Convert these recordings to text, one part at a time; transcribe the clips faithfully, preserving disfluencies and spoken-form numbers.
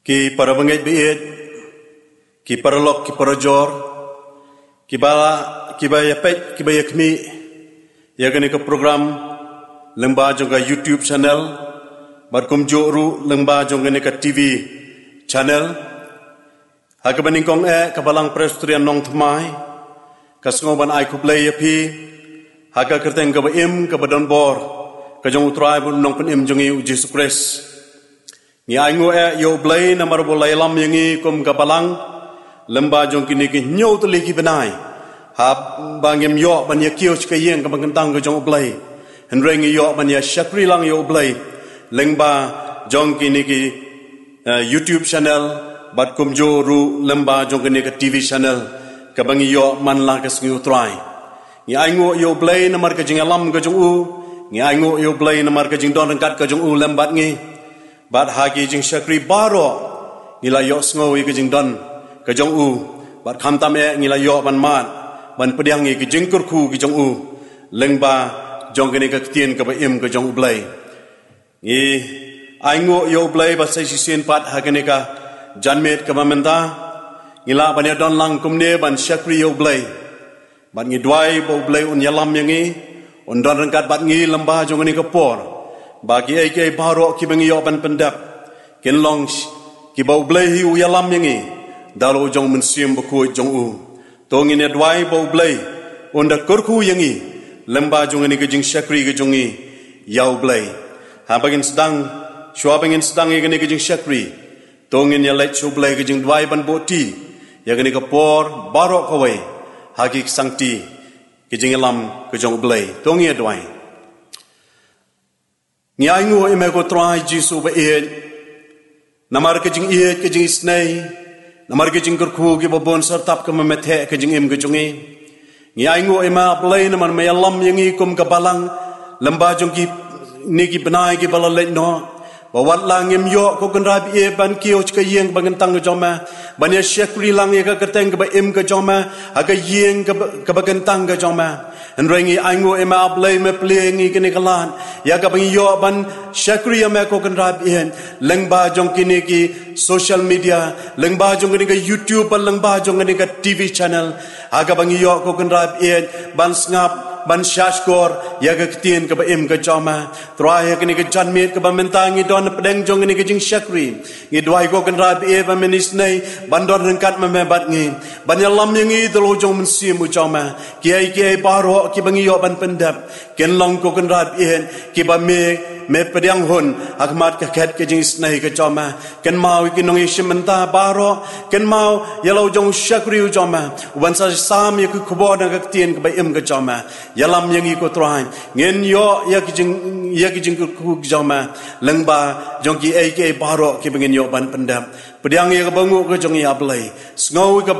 Ki para bangeit baieit, ki paralok, ki parajor, kiba, kiba ïa peit, kiba ïa khmih ïa kane ka program lyngba jong ka YouTube channel, bad kumjuh ruh lyngba jong kane ka T V channel. Ha kaba nyngkong eh, ka Balang Presbyterian Nongthymmai ka sngew ban ai khublei ïa phi ha ka kyrteng kaba im, kaba don bor ka jong U Trai bad U Nongpynim jong ngi U Jisu Khrist. Ngi ainguh eh ïa U Blei namar ba u la ïalam ïa ngi kum ka balang lyngba jong kine ki hynñiew tylli ki bnai, haba ngim ïoh ban ïa kiew sha ka ïing kaba kyntang ka jong U Blei, hynrei ngi ïoh ban ïa shakri lang ïa U Blei lyngba jong kine ki, eh, YouTube channel, bad kumjuh ruh lyngba jong kane ka T V channel kaba ngi ïoh man la ka Sngi U Trai. Ngi ainguh ïa U Blei namar ka jingïalam ka jong u. Ngi ainguh ïa U Blei namar ka jingdon ryngkat ka jong u lem bad ngi. Bad ha ki jingshakri baroh ngi la ïohsngew ïa ka jingdon ka jong u. Bad khamtam eh ngi la ïoh ban mad, ban pdiang ïa ki jingkyrkhu ki jong u lyngba jong kane ka ktien kaba im ka jong U Blei. Ngi ainguh ïa U Blei ba sa shisien pat ha kane ka janmiet kaba mynta ngi lah ban ïa don lang kumne ban shakri ïa U Blei. Bad ngi duwai ba U Blei un ïalam ïa ngi, un don ryngkat bad ngi lyngba jong kane ka por, ba kiei kiei baroh kiba ngi ïoh ban pyndep kin long sh-, kiba U Blei hi u ïalam ïa ngi da la u jong u Mynsiem Bakhuid jong u. To ngin ïa duwai ba U Blei un da kyrkhu ïa ngi lyngba jong kane ka jingshakri ka jong ngi ïa U Blei. Haba ngin sdang, shuwa ba ngin sdang ïa kane ka jingshakri, to ngin ïa leit sha U Blei ka jingduwai ban buhti ïa kane ka por baroh kawei ha ki ksangti ka jingïalam ka jong U Blei. To ngin ïa duwai. Ngi ainguh ïa me ko Trai Jisu baieit, namar ka jingïeit, ka jingisynei, namar ka jingkyrkhu kiba bun syrtap kaba me theh ka jingim ka jong ngi. Ngi ainguh ïa me A Blei namar me ïalam ïa ngi kum ka balang lyngba jong kine ki bnai kiba la leit noh, ba wat la ngim ïoh ko Kynrad baieit ban kiew sha ka ïing kaba kyntang ka jong me, ban ïa shakri lang ïa ka kyrteng kaba im ka jong me ha ka ïing kaba, kaba kyntang ka jong me. Hynrei ngi ainguh ïa me A Blei, me plie ïa ngi kane ka lad ïa kaba ngi ïoh ban shakri ïa me ko Kynrad baieit lyngba jong kine ki social media, lyngba jong kane ka YouTube bad lyngba jong kane ka T V channel, ha kaba ngi ïoh ko Kynrad baieit ban sngap, ban shahshkor ïa ka ktien kaba im ka jong me. Trai, ha kane ka janmiet kaba mynta ngi don hapdeng jong kane ka jingshakri, ngi duwai ko Kynrad baieit ba men isynei ban don ryngkat ma me bad ngi, ban ïalam ïa ngi da la u jong u Mynsiem u jong me. Kiei kiei baroh kiba ngi ïoh ban pyndep kin long ko Kynrad baieit kiba me, me pdiang hun ha khmat ka khet ka jingisynei ka jong me. Kynmaw ïa ki nongïashim bynta baroh, kynmaw ïa la u jong u shakri u jong me uban sa sam ïa ki khubor na ka ktien kaba im ka jong me. Ïalam ïa ngi ko Trai, ngin ïoh ïa ki jing, ïa ki jingkyrkhu ki jong me lyngba jong kiei kiei baroh kiba ngin ïoh ban pyndep. Pdiang ïa kaba nguh ka jong ngi A Blei. Sngew ïa ka,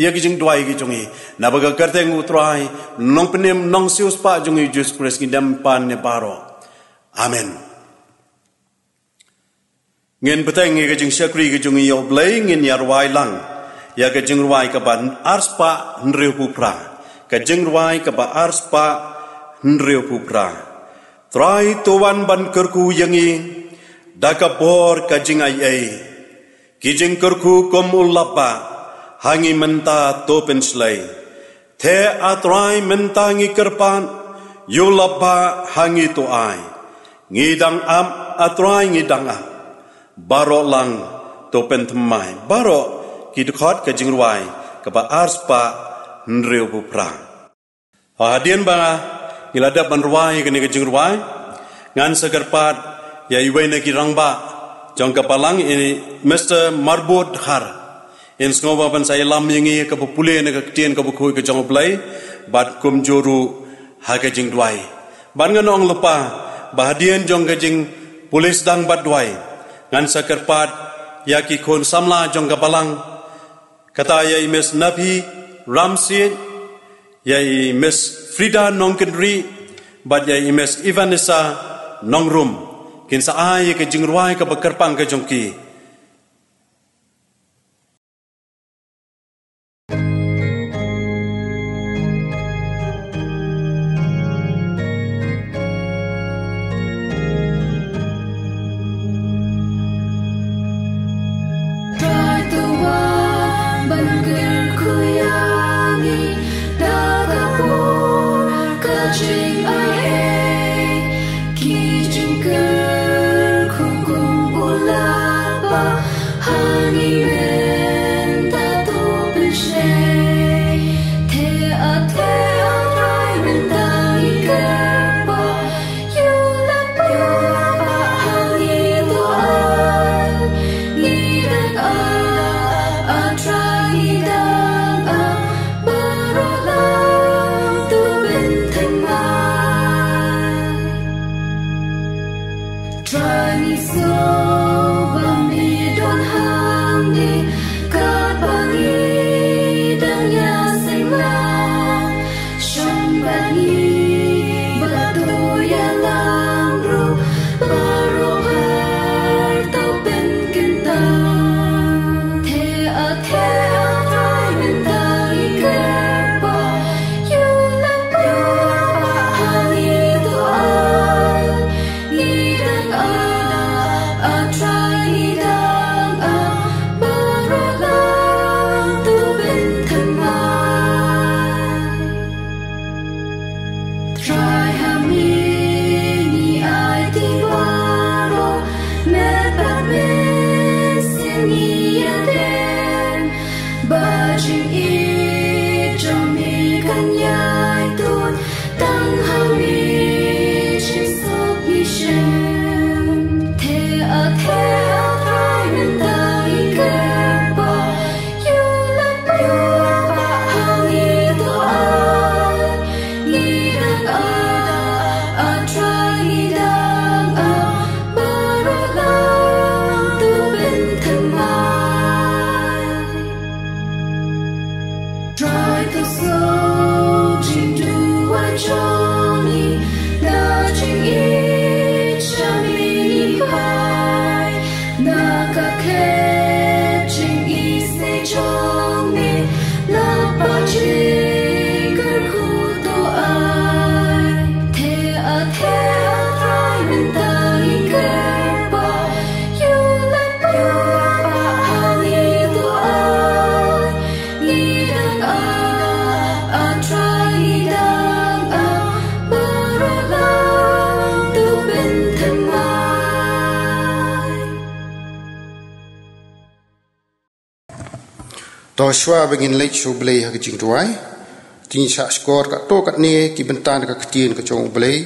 ïa ki jingduwai ki jong ngi. Naba ka kyrteng u Trai, Nongpynim, Nongsiewspah jong ngi Jisu Khrist ngi dem pan ne baroh. Amen. Ngin bteng ïa ka jingshakri ka jong ngi ïa U Blei, ngin ïa rwai lang ïa ka jingrwai kaba arspah hynriewphew phra. Ka jingrwai kaba arspah hynriewphew phra. Trai to wan ban kyrkhu ïa ngi da ka bor ka jingaiei. Ki jingkyrkhu kum u lapbah ha ngi mynta to pynshlei. Te A Trai mynta ngi kyrpad, ïa u lapbah ha ngi to ai. Ngi dang ap, A Trai ngi dang ap. Baroh lang to pynthymmai. Baroh ki dkhot ka jingrwai kaba arspah hynriewphew phra. Ha, hadien ba ngi la dep ban rwai kane ka jingrwai, ngan sa kyrpad ïa iwei na ki rangbah jong ka balang, i Mister Marbud Dkhar. In sngewbha ban sa ïalam ïa ngi kaba pule na ka ktien kaba khuid ka jong U Blei, bad kumjuh ruh ha ka jingduwai. Bad ngan ong lypa ba hadien jong ka jingpule sdang bad duwai, ngan sa kyrpad ïa ki khun samla jong ka balang, kata ïa i Miss Nabi Ramsiej, ïa i Miss Frida Nongkynrih, bad ïa i Miss Ivanessa Nongrum. Kin sa ai ïa ka jingrwai kaba kyrpang ka jong ki. Jingïeit jong me kan ïai tut tang ha me jingsuk ngi shem. Theh ah, theh ah Trai, mynta ngi kyrpad, ïoh lap ïoh bah ha ngi to ai. Ngi dang ah, ah Trai, ngi dang ah, baroh lang to pynthymmai. Trai, to sngewthuh jingduwai jong ngi, na jingïeit jong ngi ngi phai, na ka khet jingïaseng jong ngi, na ka jingkyrkhu to ai. Theh ah, theh ah Trai, mynta ngi kyrpad, ïoh lap ïoh bah ha ngi to ai. Ngi dang ah, ah Trai, ngi dang ah, baroh lang to pynthymmai. To shuwa ba ngin leit sha U Blei ha ka jingduwai, to ngin shah shkor katto katne ki bynta na ka ktien ka jong U Blei,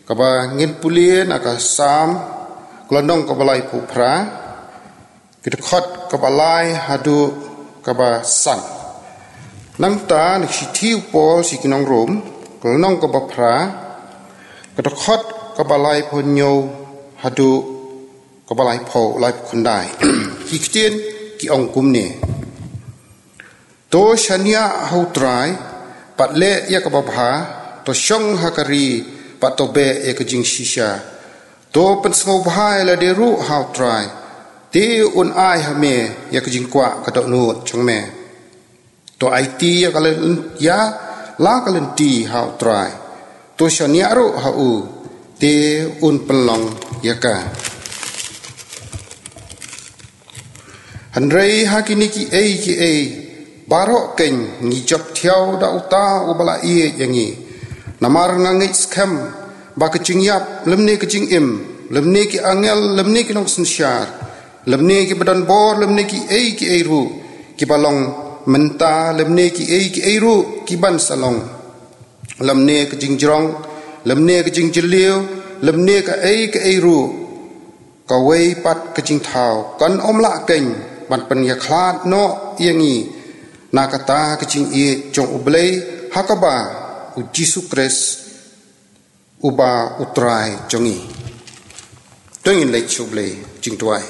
kaba ngin pule na ka Salm, ka lynnong kaba laiphew phra, ka dkhot kaba lai haduh kaba san. Nangta na ka shithi u Paul sha ki nong Rom, ka lynnong kaba phra, ka dkhot kaba laiphew hynñiew haduh kaba laiphew, laiphew khyndai. Ki ktien ki ong kumne: To shaniah ha U Trai, bad leh ïa kaba bha, to shong ha ka ri, bad to beh ïa ka jingshisha. To pynsngewbha ïa lade ruh ha U Trai, te un ai ha me ïa ka jingkwah ka dohnud jong me. To aiti ïa ka lyn-, ïa la ka lynti ha U Trai. To shaniah ruh ha u, te un pynlong ïa ka. Hynrei ha kine kiei kiei baroh keiñ ngi jop thiaw da uta uba la ïeit ïa ngi. Namar nga ngeit skhem ba ka jingïap, lymne ka jingim, lymne ki angel, lymne ki nongsynshar, lymne kiba don bor, lymne kiei kiei ruh kiba long mynta, lymne kiei kiei ruh ki ban sa long, lymne ka jingjrong, lymne ka jingjylliew, lymne kaei kaei ruh, kawei pat ka jingthaw kan ym lah keiñ ban pynïakhlad noh ïa ngi na kata ka jingïeit jong U Blei ha kaba U Jisu Khrist uba U Trai jong ngi. To ngin leit sha U Blei jingduwai.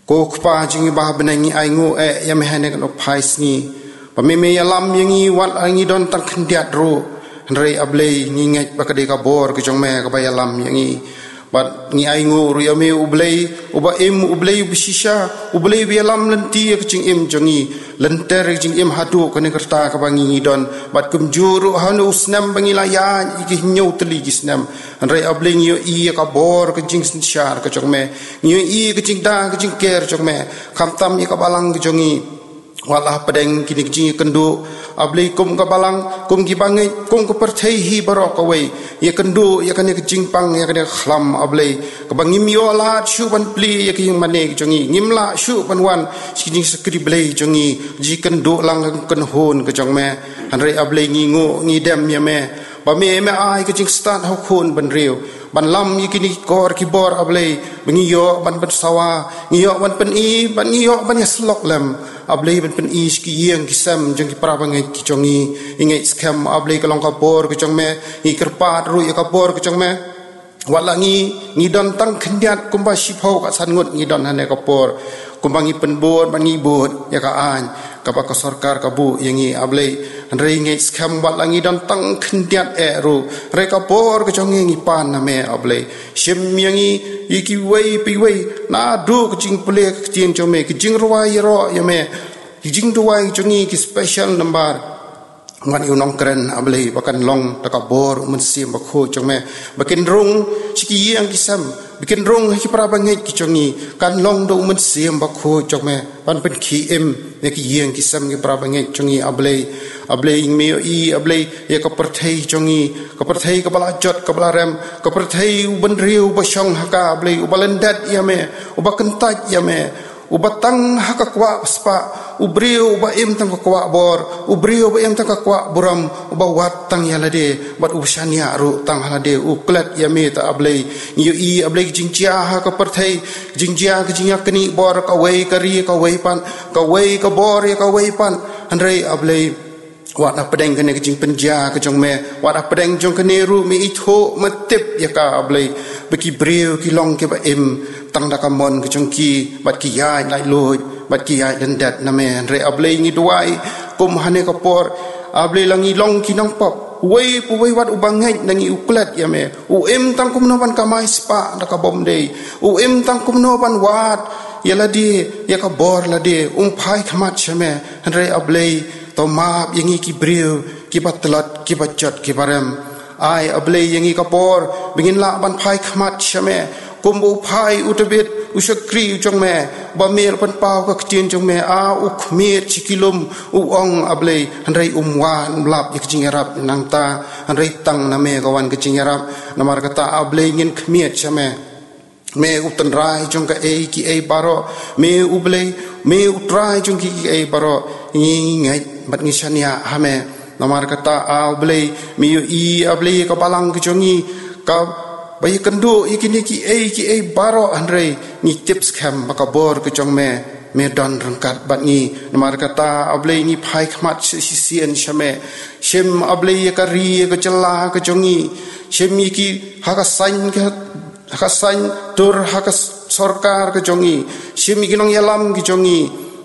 Ko Kpa jong ngi ba ha bneng, ngi ainguh eh ïa me ha kane ka nongphai sngi, ba me me ïalam ïa ngi wat la ngi don tang khyndiat ruh. Hynrei A Blei, ngi ngeit ba ka dei ka bor ka jong me kaba ïalam ïa ngi. Bad ngi ainguh ruh ïa me U Blei uba im, U Blei uba shisha, U Blei uba ïalam lynti ïa ka jingim jong ngi, lynter ïa ka jingim haduh kane ka rta kaba ngi ngi don. Bad kumjuh ruh ha une u snem ba ngi la ïaid ïa ki hynñiew tylli ki snem, hynrei A Blei ngi ïohi ïa ka bor ka jingsynshar ka jong me. Ngi ïohi ïa ka jingda ka jingker jong me, khamtam ïa ka balang ka jong ngi. Wat la hapdeng kine ki jingïakynduh, A Blei, kum ka balang, kum ki bangeit, kum ka pyrthei hi baroh kawei, ïakynduh ïa kane ka jingpang, ïa kane ka khlam, A Blei, kaba ngim ïoh lad shuh ban plie ïa ka ïing mane ka jong ngi, ngim lah shuh ban wan sha ka jingshakri Blei jong ngi, jingïakynduh lang ka kynhun ka jong me. Hynrei A Blei, ngi nguh, ngi dem ïa me, ba me me ai ka jingstad ha u khun bynriew ban lam ïa kine ki kor ki bor, A Blei, ba ngi ïoh ban pynsawa, ngi ïoh ban pyni, ba ngi ïoh ban ïasyllok lem, A Blei, ban pyni sha ki ïing ki sem jong ki para bangeit ki jong ngi. Ngi ngeit skhem, A Blei, ka long ka bor ka jong me, ngi kyrpad ruh ïa ka bor ka jong me. Wat la ngi ngi don tang khyndiat kumba shiphew ka san ngut ngi don ha kane ka por, kumba ngi pynbud, ba ngi bud ïa ka aiñ kaba ka sorkar ka buh ïa ngi, A Blei. Hynrei ngi ngeit skhem wat la ngi don tang khyndiat eh ruh, hynrei ka bor ka jong ngi ngi pan na me, A Blei. Shim ïa ngi ïa kiwei pa iwei, naduh ka jingpule ka ktien jong me, ka jingrwai ïaroh ïa me, ka jingduwai jong ngi ki special number. Ngan ïa u nongkren, A Blei, ba kan long da ka bor u Mynsiem Bakhuid jong me, ba kin rung sha ki ïing ki sem, ba kin rung ha ki para bangeit ki jong ngi, kan long da u Mynsiem Bakhuid jong me ban pynkhie im ïa ki ïing ki sem ki para bangeit jong ngi, A Blei. A Blei, ngi ïohi, A Blei, ïa ka pyrthei jong ngi, ka pyrthei kaba la jot kaba la rem, ka pyrthei u bynriew uba shong ha ka, A Blei, uba lyndet ïa me, uba kyntait ïa me, Uba tang ha ka kwah spah, u briew uba im tang ka kwah bor, u briew uba im tang ka kwah burom, uba wad tang ïa lade, bad uba shaniah ruh tang ha lade, u klet ïa me te A Blei. Ngi ïohi A Blei ka jingjia ha ka pyrthei, jingjia ka jingïaknieh bor, kawei ka ri kawei pat, kawei ka bor ïa kawei pat. Hynrei A Blei, wat hapdeng kane ka jingpynjia ka jong me, wat hapdeng jong kane ruh me ithuh, me tip ïa ka A Blei, ba ki briew ki long kiba im tang da ka mon ka jong ki, bad ki ïaid laitluid, bad ki ïaid lyndet na me. Hynrei A Blei ngi duwai, kum hane ka por, A Blei la ngi long ki nongpop, uwei pa uwei wat uba ngeit na ngi u klet ïa me, u im tang kumno ban kamai spah da ka bym dei, u im tang kumno ban wad ïa lade, ïa ka bor lade, um phai khmat sha me. Hynrei A Blei, to map ïa ngi ki briew kiba tlot, kiba jot, kiba rem. Ai A Blei ïa ngi ka bor ba ngin lah ban phai khmat sha me, kum ba u phai u Dabid, u shakri u jong me, ba me la pynpaw ka ktien jong me, a u khmied sha ki lum, u ong A Blei, hynrei um wad, um lap ïa ka jingïarap nangta, hynrei tang na me ka wan ka jingïarap. Namar kata A Blei ngin khmied sha me. Me u tynrai jong kaei kiei baroh, me U Blei, me u Trai jong kiei kiei baroh, ngi ngeit bad ngi shaniah ha me. Namar kata A Blei, me ïohi A Blei ka balang ka jong ngi, kaba ïakynduh ïa kine kiei kiei baroh, hynrei ngi tip skhem ba ka bor ka jong me, me don ryngkat bad ngi. Namar kata A Blei ngi phai khmat shisien sha me. Shim A Blei ïa ka ri, ïa ka jylla ka jong ngi. Shim ïa ki ha ka saiñ ka ha ka saiñ, tur ha ka s-, sorkar ka jong ngi, shim ïa ki nongïalam ki jong ngi.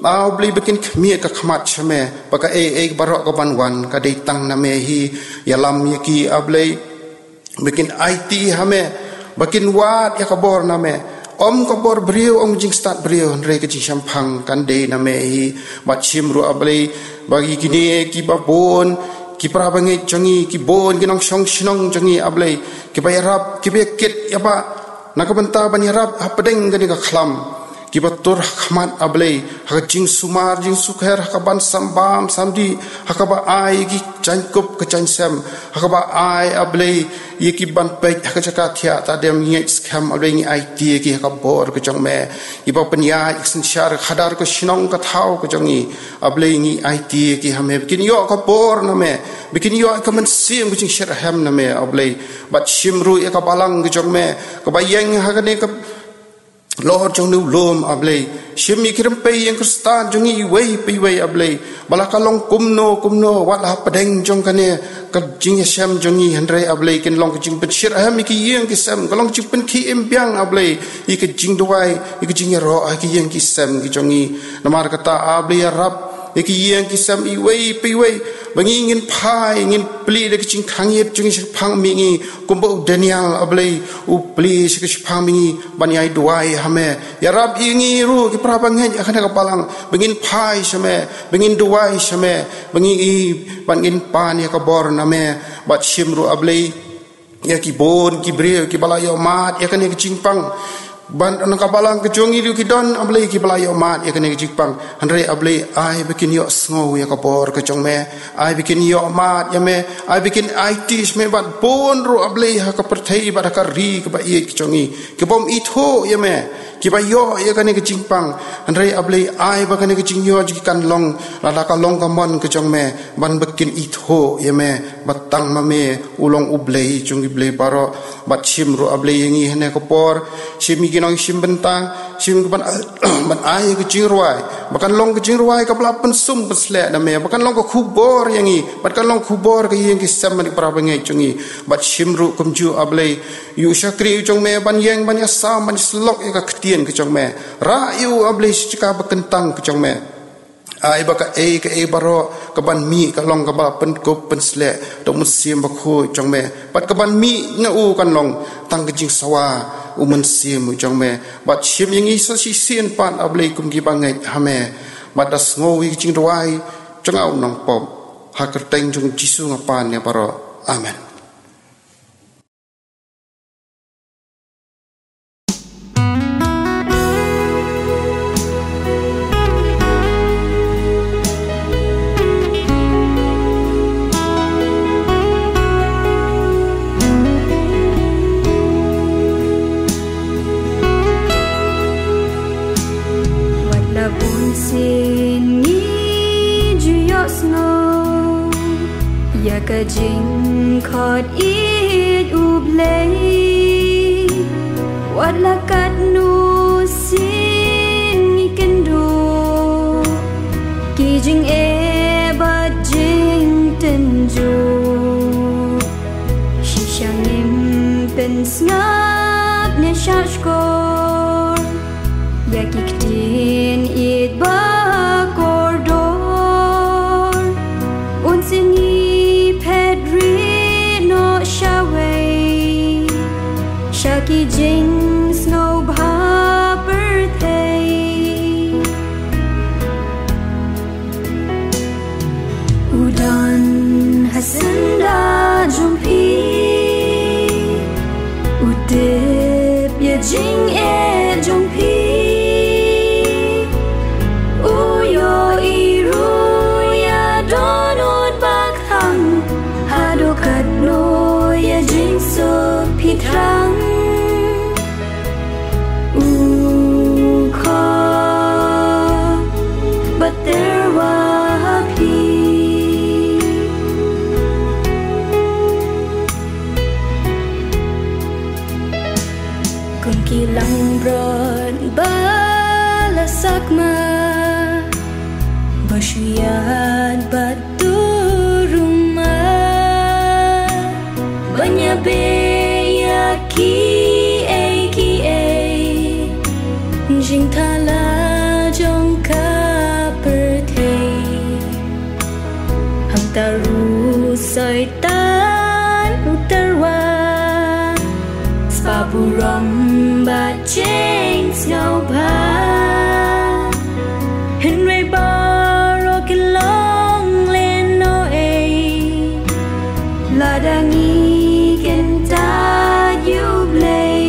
A Blei ba kin khmih ka khmat sha me, ba kaei kaei baroh kaban wan ka dei tang na me hi. Ïalam ïa ki A Blei, ba kin aiti ha me, ba kin wad ïa ka bor na me. Ym ka bor briew, ym jingstad briew, hynrei ka jingshemphang kan dei na me hi. Bad shim ruh A Blei, ba ïa kine kiba bun, ki para bangeit jong ngi, ki bun ki nongshong shnong jong ngi A Blei, kiba ïarap, kiba ïakit ïa ba, na ka bynta ban ïarap hapdeng kane ka khlam. Kiba tur ha khmat A Blei, ha ka jingsumar jingsukher, ha kaban sambam samdih, ha kaba ai ki jaiñkup ka jaiñsem, ha kaba ai A Blei ïa kiban peit ha ka jaka thiah tadem. Ngi ngeit skhem A Blei, ngi aiti ïa ki ha ka bor ka jong me. Ïa ba pynïaid synshar khadar ka shnong ka thaw ka jong ngi. A Blei ngi aiti ïa ki ha me, ba kin ïoh ka bor na me, ba kin ïoh ka mynsiem ka jingshitrhem na me A Blei. Bad shim ruh ïa ka balang ka jong me, kaba ïeng ha kane ka lor jong u lum A Blei. Shim ïa ki rympei ïing Khristan jong ngi iwei pa iwei A Blei, ba la ka long kumno kumno wat la hapdeng jong kane ka jingïashem jong ngi, hynrei A Blei kin long ka jingpynshitrhem ïa ki ïing ki sem, ka long ka jingpynkhie im biang A Blei, ïa ka jingduwai, ïa ka jingïaroh ha ki ïing ki sem ki jong ngi. Namar kata A Blei ïarap ïa ki ïing ki sem iwei pa iwei, ba ngi ngin phai, ngin plie da ka jingkhang ïit jong ngi shaphang mihngi, kumba u Daniel A Blei u plie sha ka shaphang mihngi, ban ïai duwai ha me. Ïarap ïa ngi ruh ki para bangeit ha kane ka balang, ba ngin phai sha me, ba ngin duwai sha me, ba ngi i, ban ngin pan ïa ka bor na me. Bad shim ruh A Blei ïa ki bun ki briew kiba la ïohmad ïa kane ka jingpang. Ban na ka balang ka jong ngi ruh ki don A Blei kiba la ïohmad ïa kane ka jingpang, hynrei A Blei ai ba kin ïohsngew ïa ka bor ka jong me. Ai ba kin ïohmad ïa me, ai ba kin aiti sha me bad bun ruh A Blei ha ka pyrthei bad ha ka ri kaba ïeit ka jong ngi, kibym ithuh ïa me, kiba ïoh ïa kane ka jingpang. Hynrei A Blei ai ba kane ka jingïoh jong ki kan long, lada ka long ka mon ka jong me, ban ba kin ithuh ïa me, ba tang ma me u long U Blei jong ki blei baroh. Bad shim ruh A Blei ïa ngi hane ka por, shim ïa ki nongshim bynta, shim ki ban, ban ai ka jingrwai, ba kan long ka jingrwai kaba la pynsum pynsleh na me, ba kan long ka khubor ïa ngi, bad kan long khubor ka ïing ki sem bad ki para bangeit jong ngi. Bad shim ruh kumjuh A Blei ïa u shakri u jong me, ban ïeng ban ïasam ban ïasyllok ïa ka ktien ka jong me. Rah ïa u A Blei sha ka jaka ba kyntang ka jong me. Ai ba kaei kaei baroh kaban mih ka long kaba la pynkup pynsleh da u Mynsiem Bakhuid jong me. Bad kaban mih na u kan long tang ka jingsawa u Mynsiem u jong me. Bad shim ïa ngi sa shisien pat A Blei kum ki bangeit ha me. Bad da sngew ïa ka jingduwai jong nga u nongpop, ha ka kyrteng jong U Jisu nga pan ïa baroh. Amen. Ka jingkhot ïeit U Blei, wat la katno sien ngi kynduh, ki jingeh bad jingtynjuh, shisha ngim pynsngap ne shahshkor ïa ki ktien ïeit ba kordor. Un sien ïa phet rieh noh shawei sha ki jingsngewbha pyrthei. U don ha syndah jong phi, u tip ïa jingeh jong phi, u ïohi ruh ïa dohnud ba kthang, haduh katno ïa jingsuk phi thrang. U khot bad tyrwa ha phi. Kum ki langbrot ba la sakma, ba shu ïaid bad turuma, ban ïabeh ïa kiei kiei, jingthala jong ka pyrthei. Hangta ruh Soitan u tyrwa, spah burom bad jingsngewbha. Hynrei baroh ki long lehnohei lada ngi kyntait ïa U Blei.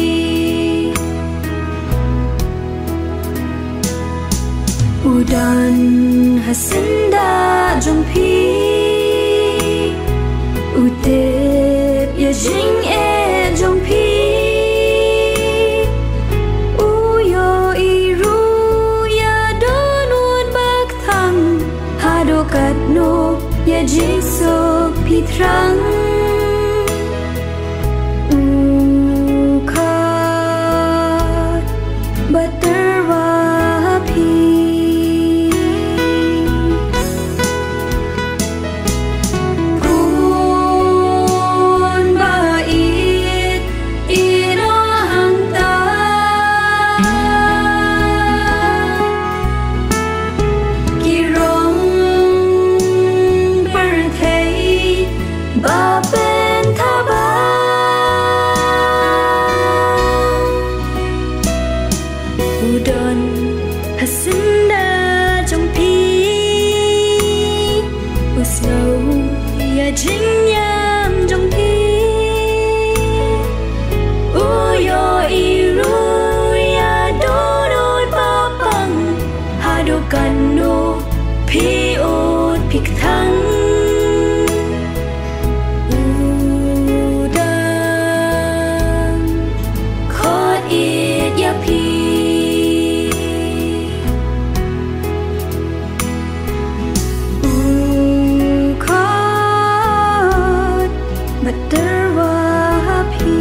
U don ha syndah jong phi, u tip ïa jingeh jong phi, u ïohi ruh ïa dohnud ba kthang, haduh katno ïa jingsuk phi thrang. U khot bad tyrwa ha phi. Khun ba ïeit, ïehnoh hangta. Ki rong pyrthei ba pynthaba, u don ha syndah jong phi, u sngew ïa jingïam jong phi, u ïohi ruh ïa dohnud ba pang, haduh katno phi ud phi kthang. U dang khot ïeit ïa phi. U khot bad tyrwa ha phi.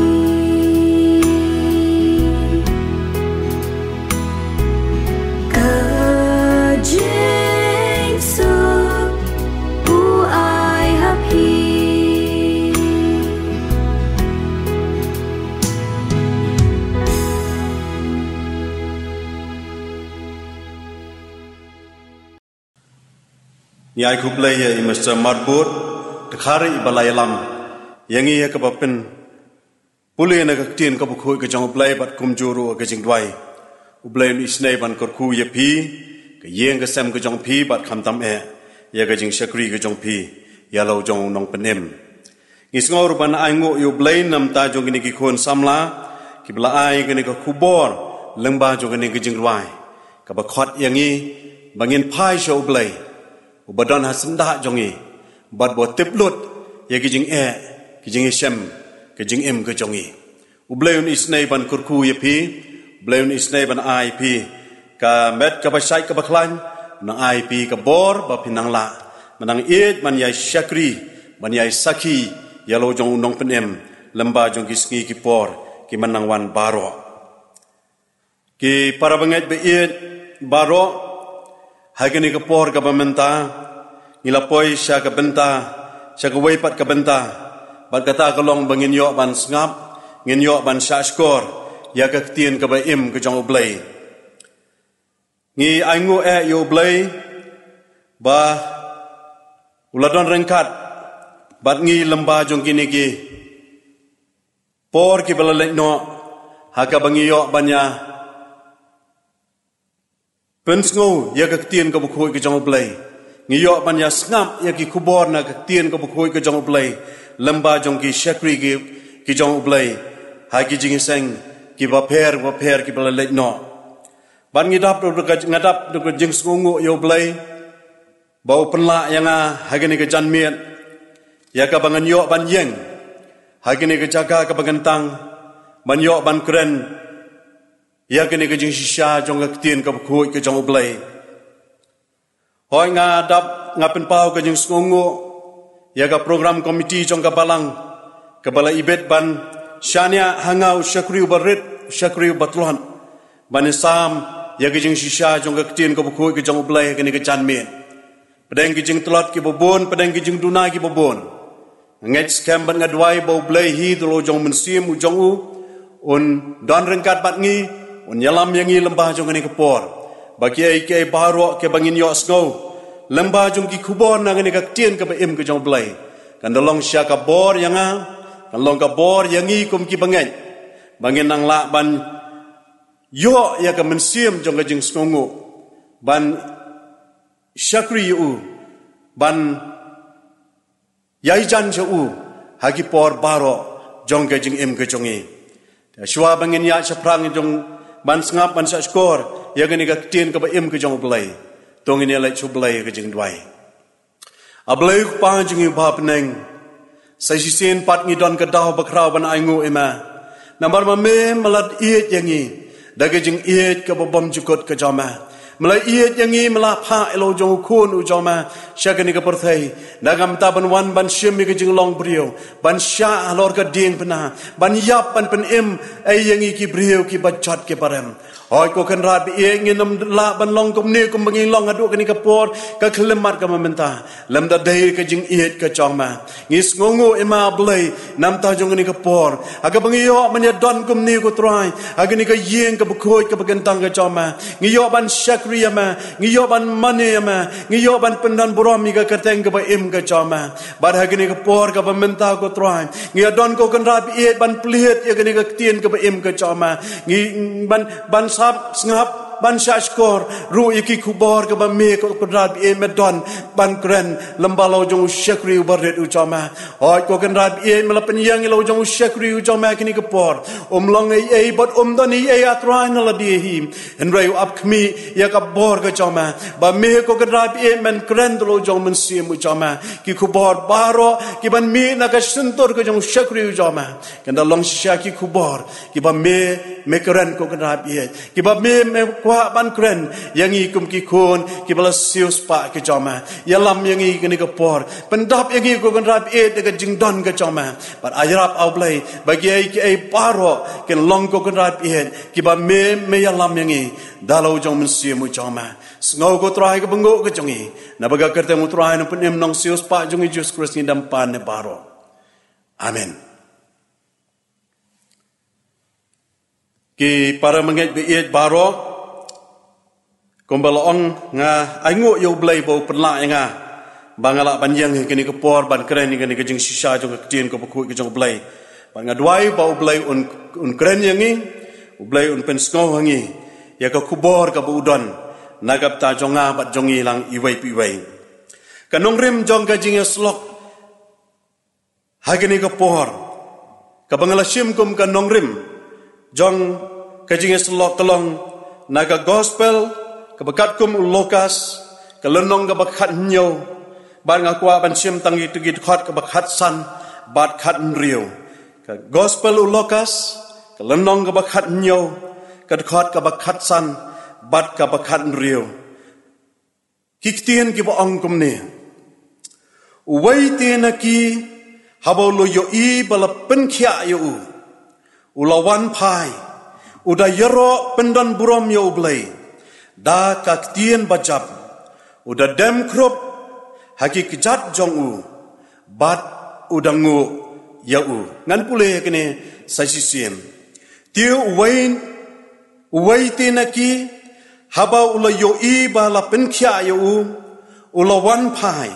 Ka jingsuk u ai ha phi. Ngi ai khublei ïa i Mister Marbud Dkhar, i ba la ïalam ïa ngi ïa kaba pynpule na ka ktien kaba khuid ka jong U Blei bad kumjuh ruh ka jingduwai. U Blei un isynei ban kyrkhu ïa phi, ka ïing ka sem ka jong phi bad khamtam eh ïa ka jingshakri ka jong phi ïa la u jong u nongpynim. Ngi sngew ruh ban ainguh ïa U Blei namar jong kine ki khun samla kiba la ai kane ka khubor lyngba jong kane ka jingrwai, kaba khot ïa ngi ba ngin phai sha U Blei uba don ha syndah jong ngi bad ba u tip lut ïa ki jingeh, ki jingisem, ki jingim ka jong ngi. U Blei un isynei ban kyrkhu ïa phi, U Blei un isynei ban ai phi ka met kaba shait kaba khlaiñ, un ai phi ka bor ba phin nang lah ban nang ïeit ban ïa shakri ban ïai sakhi ïa la u jong u nongpynim lem bad jong ki sngi ki por ki ban nang wan baroh. Ki para bangeit ba ïeit baroh, ha kane ka por kaba mynta ngi la poi sha ka bynta, sha kawei pat ka bynta, bad kata ka long ba ngin ïoh ban sngap, ngin ïoh ban shahshkor ïa ka ktien kaba im ka jong U Blei. Ngi ainguh eh ïa U Blei ba u la don ryngkat bad ngi lem bad jong kine ki por kiba la leit noh, ha kaba ngi ïoh ban ïa pynsngew ïa ka ktien kaba khuid ka jong U Blei. Ngi ïoh ban ïa sngap ïa ki khubor na ka ktien kaba khuid ka jong U Blei lem bad jong ki shakri ki, ki jong U Blei ha ki jingïaseng kiba pher bapher kiba la leit noh. Bad ngi dap da ka, nga dap da ka jingsngewnguh ïa U Blei ba u pynlah ïa nga ha kane ka janmiet ïa kaba ngan ïoh ban ïeng ha kane ka jaka kaba kyntang, ban ïoh ban kren ïa kane ka jingshisha jong ka ktien kaba khuid ka jong U Blei. Hooid, nga dap, nga pynpaw ka jingsngewnguh ïa ka program committee jong ka balang kaba la ibit ban shaniah ha nga u shakri uba rit, u shakri uba tlot, ban ïasam ïa ka jingshisha jong ka ktien kaba khuid ka jong U Blei ha kane ka janmiet. Pdeng ki jingtlot kiba bun, pdeng ki jingduna kiba bun, nga ngeit skhem bad nga duwai ba U Blei hi da la u jong u Mynsiem u jong u un don ryngkat bad ngi, un ïalam ïa ngi lem bad jong kane ka por, ba kiei kiei baroh kiba ngin ïohsngew lem bad jong ki khubor na kane ka ktien kaba im ka jong U Blei, kan da long sha ka bor ïa nga, kan long ka bor ïa ngi kum ki bangeit, ba ngin nang lah ban ïoh ïa ka mynsiem jong ka jingsngewnguh, ban shakri ïa u, ban ïai jan sha u ha ki por baroh jong ka jingim ka jong ngi. Te shuwa ba ngin ïaid shaphrang jong ban sngap ban shahshkor ïa kane ka ktien kaba im ka jong U Blei, to ngin ïa leit sha U Blei ïa ka jingduwai. A Blei U Kpa jong ngi uba ha bneng, sa shisien pat ngi don ka daw bakhraw ban ainguh ïa me, namar ba me, me la ïeit ïa ngi da ka jingïeit kaba bymjukut ka jong me. Me la ïeit ïa ngi, me la phah ïa la u jong u Khun u jong me sha kane ka pyrthei, na ka bynta ban wan ban shim ïa ka jinglong briew, ban shah halor ka diengphna, ban ïap ban pynim ei ïa ngi ki briew kiba jot kiba rem. Hooid ko Kynrad ba ïeit, ngin ym lah ban long kumne kumba ngi long haduh kane ka por, ka khyllipmat kaba mynta, lymda dei ka jingïeit ka jong me. Ngi sngewnguh ïa me A Blei na ka bynta jong kane ka por, ha kaba ngi ïoh ban ïa don kumne ko Trai ha kane ka ïing kaba khuid kaba kyntang ka jong me. Ngi ïoh ban shakri ïa me, ngi ïoh ban mane ïa me, ngi ïoh ban pyndonburom ïa ka kyrteng kaba im ka jong me. Bad ha kane ka por kaba mynta ko Trai, ngi ïa don ko Kynrad ba ïeit ban plie ïa kane ka ktien kaba im ka jong me. Ngi ban, ban sngap, sngap, ban shahshkor ruh ïa ki khubor kaba me ko Kynrad ba ïeit me don ban kren lem bad la u jong u shakri uba rit u jong me. Hooid ko Kynrad ba ïeit, me la pynïeng ïa la u jong u shakri u jong me ha kane ka por. Um long ei ei bad um don ei ei A Trai na lade hi, hynrei u ap khmih ïa ka bor ka jong me, ba me ko Kynrad ba ïeit men kren da la u jong u Mynsiem u jong me ki khubor baroh kiban mih na ka shyntur ka jong u shakri u jong me. Kan da long shisha ki khubor kiba me, me kren ko Kynrad ba ïeit, kiba me, me kwah ban kren ïa ngi kum ki khun kiba la siewspah ki jong me. Ïalam ïa ngi kane ka por, pyndap ïa ngi ko Kynrad ba ïeit da ka jingdon ka jong me. Bad ïarap A Blei ba kiei kiei baroh kin long ko Kynrad ba ïeit kiba me, me ïalam ïa ngi da la u jong u Mynsiem u jong me. Sngew ko Trai ka bynguh ka jong ngi, naba ka kyrteng u Trai Nongpynim Nongsiewspah jong ngi Jisu Khrist ngi dang pan ne baroh. Amen. Ki para bangeit ba ïeit baroh, kumba la ong, nga ainguh ïa U Blei ba u pynlah ïa nga ba nga lah ban ïeng ha kane ka por ban kren ïa kane ka jingshisha jong ka ktien kaba khuid ka jong U Blei. Bad nga duwai ba U Blei un, un kren ïa ngi, U Blei un pynsngew ha ngi ïa ka khubor kaba u don na ka bynta jong nga bad jong ngi lang iwei pa iwei. Ka nongrim jong ka jingïasyllok ha kane ka por, kaba nga la shim kum ka nongrim jong ka jingïasyllok ka long na ka Gospel kaba katkum u Lukas, ka lynnong kaba khathynñiew, bad nga kwah ban shim tang kito ki dkhot kaba khatsan bad khathynriew. Ka Gospel u Lukas, ka lynnong kaba khathynñiew, ka dkhot kaba khatsan bad kaba khathynriew. Ki ktien kiba ong kumne: Uwei te na ki, haba u la ïohi ba la pynkhiah ïa u, u la wan phai, u da ïaroh pyndon burom ïa U Blei da ka ktien bajam, u da dem khrup ha ki kjat jong u, bad u da nguh ïa u. Ngan pule kane sa shisien. Te uwei, uwei te na ki, haba u la ïohi ba la pynkhiah ïa u, u la wan phai,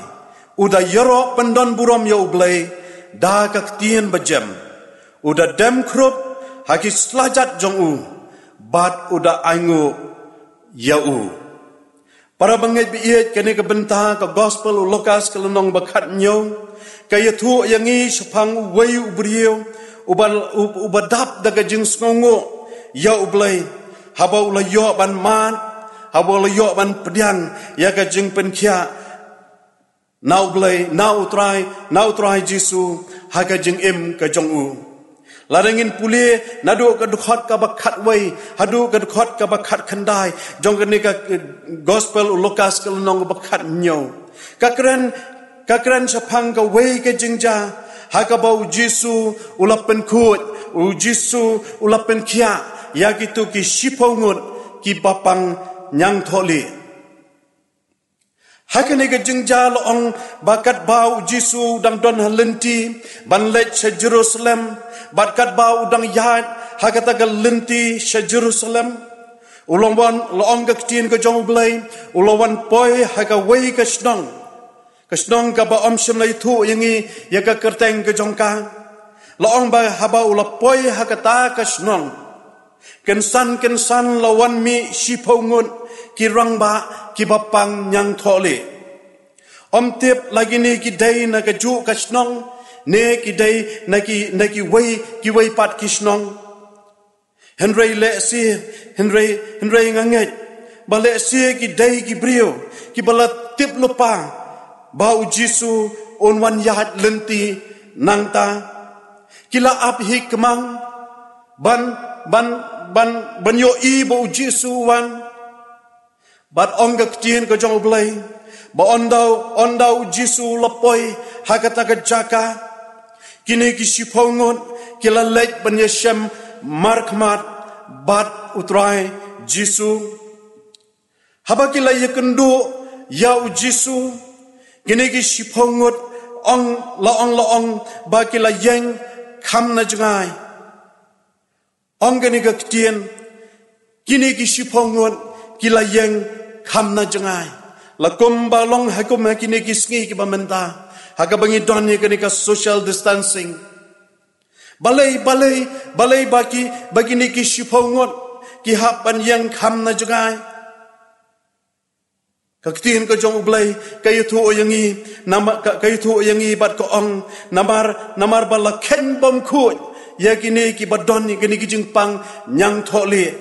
u da ïaroh pyndon burom ïa U Blei da ka ktien bajam, u da dem khrup ha ki slajat jong u, bad u da ainguh ïa u. Para bangeit ba ïeit, kane ka bynta ka Gospel u Lukas ka lynnong ba khathynñiew ka ïathuh ïa ngi shaphang uwei u briew uba, uba dap da ka jingsngewnguh ïa U Blei, haba u la ïoh ban mad, haba u la ïoh ban pdiang ïa ka jingpynkhiah na U Blei, na U Trai, na U Trai Jisu, ha ka jingim ka jong u. Lada ngin pule naduh ka dkhot kaba khatwei haduh ka dkhot kaba khatkhyndai jong kane ka, eh, Gospel u Lukas ka lynnong ba khathynñiew, ka kren, ka kren shaphang kawei ka jingjia ha kaba U Jisu u la pynkhuid, U Jisu u la pynkhiah ïa kito ki shiphew ngut ki bapang ñiangthohlieh. Ha kane ka jingjia la ong ba katba U Jisu u dang don ha lynti ban leit sha Jerusalem, bad katba u dang ïaid ha kata ka lynti sha Jerusalem, u la wan, la ong ka ktien ka jong U Blei, u la wan poi ha kawei ka shnong. Ka shnong kaba ym shym la ïathuh ïa ngi ïa ka kyrteng ka jong ka. La ong ba haba u la poi ha kata ka shnong, kynsan kynsan la wan mih shiphew ngut ki rangbah ki bapang ñiangthohlieh. Ym tip la kine ki dei na kajuh ka shnong, ne ki dei na ki, na kiwei, kiwei pat ki shnong. Hynrei lehse, hynrei, hynrei nga ngeit ba lehse ki dei ki briew kiba la tip lypa ba U Jisu un wan ïaid lynti nangta. Ki la ap hi kmang ban, ban, ban, ban ïohi ba U Jisu u wan. Bad ong ka ktien ka jong U Blei ba ynda, ynda U Jisu u la poi ha kata ka jaka, kine ki shiphew ngut ki la leit ban ïashem markhmat bad U Trai Jisu. Haba ki la ïakynduh ïa U Jisu, kine ki shiphew ngut ong, la ong, la ong ba ki la ïeng kham na jngai. Ong kane ka ktien, kine ki shiphew ngut ki la ïeng kham na jngai. La kumba long ha kum ha kine ki sngi kiba mynta, ha kaba ngi don ïa kane ka social distancing. Balei, balei, balei ba ki, ba kine ki shiphew ngut ki hap ban ïeng kham na jngai? Ka ktien ka jong U Blei ka ïathuh ïa ngi, namar ka, ka ïathuh ïa ngi bad ka ong, namar, namar ba la kheiñ bymkhuid ïa kine kiba don ïa kine ki jingpang ñiangthohlieh,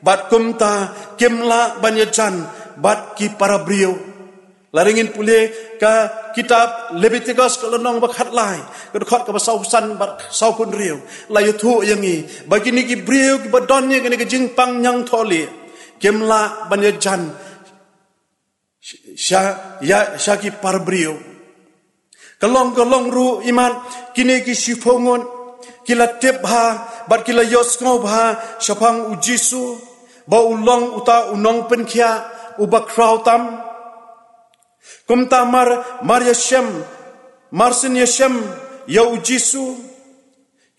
bad kumta kim lah ban ïajan bad ki para briew. Lada ngin pule ka kitab Leviticus ka lynnong ba khatlai, ka dkhot kaba sawphew san bad sawphew hynriew, la ïathuh ïa ngi ba kine ki briew kiba don ïa kine ki jingpang ñiangthohlieh kim lah ban ïajan sha, ïa, sha ki para briew. Ka long, ka long ruh imat kine ki shiphew ngut ki la tip bha bad ki la ïohsngew bha shaphang U Jisu ba u long uta u nongpynkhiah uba khraw tam. Kumta mar, mar ïashem, mar syn ïashem ïa U Jisu,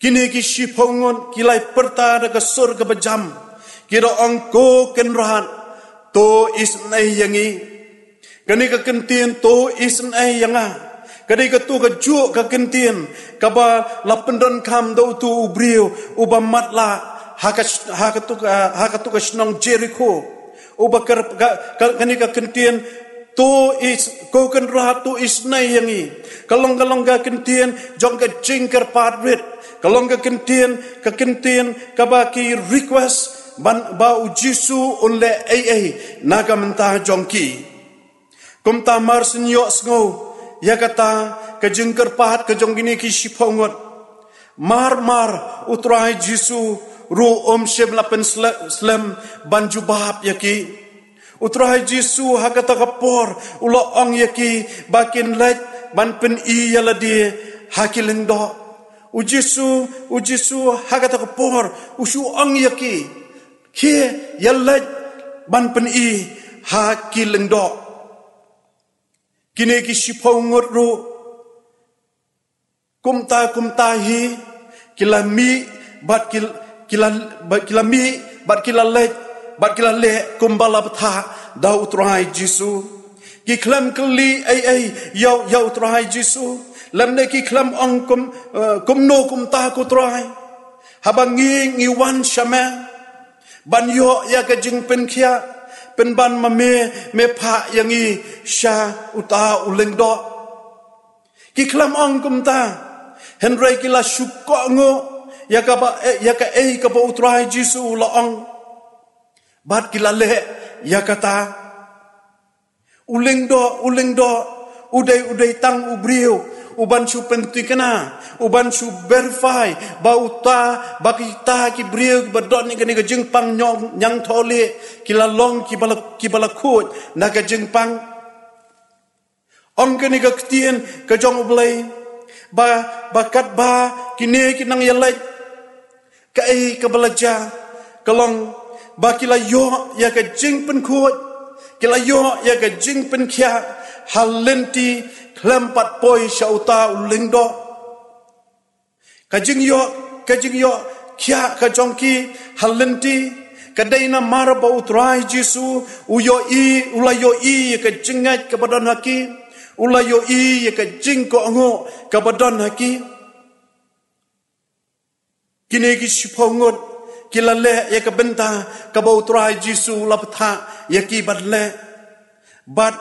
kine ki shiphew ngut ki la ïa pyrta da ka sur kaba jam, ki da ong, Ko Kynrad, to isynei ïa ngi. Kane ka kyntien to isynei ïa nga ka dei kato kajuh ka kyntien kaba la pyndonkam da uto u briew uba matlah ha ka, ha kato ka, ha kato ka shnong Jerikho. Uba kar-, ka, ka, kane ka kyntien, to is, Ko Kynrad, to isynei ïa ngi, ka long, ka long ka kyntien jong ka jingkyrpad rit. Ka long ka kyntien, ka kyntien kaba ki request ban ba U Jisu un leh ei ei na ka bynta jong ki. Kumta mar syn ïohsngew ïa kata ka jingkyrpad ka jong kine ki shiphew ngut, mar mar U Trai Jisu ruh um shym la pynslem ban jubab ïa ki. U Trai Jisu ha kata ka por u la ong ïa ki ba kin leit ban pyni ïa lade ha ki lyngdoh. U Jisu, u Jisu ha kata ka por u shu ong ïa ki, khie ïa leit ban pyni ha ki lyngdoh. Kine ki shiphew ngut ruh kumta kumta hi ki la mih bad ki, ki la, bad ki la mih bad ki la leit bad ki la leh kumba la bthah da u Trai Jisu. Ki khlem kylli ei ei ïa, ïa u Trai Jisu, lymne ki khlem ong kum, eh, kumno kumta ko Trai. Haba ngi, ngi wan sha me ban ïoh ïa ka jingpynkhiah, pynban ma me, me phah ïa ngi sha uta u lyngdoh. Ki khlem ong kumta, hynrei ki la shu kohnguh ïa kaba, eh, ïa kaei kaba u Trai Jisu u la ong. Bad ki la leh ïa kata. U lyngdoh, u lyngdoh u dei, u dei tang u briew uban shu pynthikna, uban shu verify ba uta, ba kita ki briew kiba don ïa kane ka jingpang ñiangthohlieh ki la long kiba la, kiba la khuid na ka jingpang. Ong kane ka ktien ka jong U Blei ba, ba katba kine ki nang ïaleit, kaei kaba la jia ka long ba ki la ïoh ïa ka jingpynkhuid, ki la ïoh ïa ka jingpynkhiah ha lynti khlem pat poi sha uta u lyngdoh. Ka jingïoh, ka jingïoh khiah ka jong ki ha lynti ka dei namar ba u Trai Jisu u ïohi, u la ïohi ïa ka jingngeit kaba don ha ki, u la ïohi ïa ka jingkohnguh kaba don ha ki. Kine ki shiphew ngut ki la leh ïa ka bynta kaba u Trai Jisu u la bthah ïa ki ban leh. Bad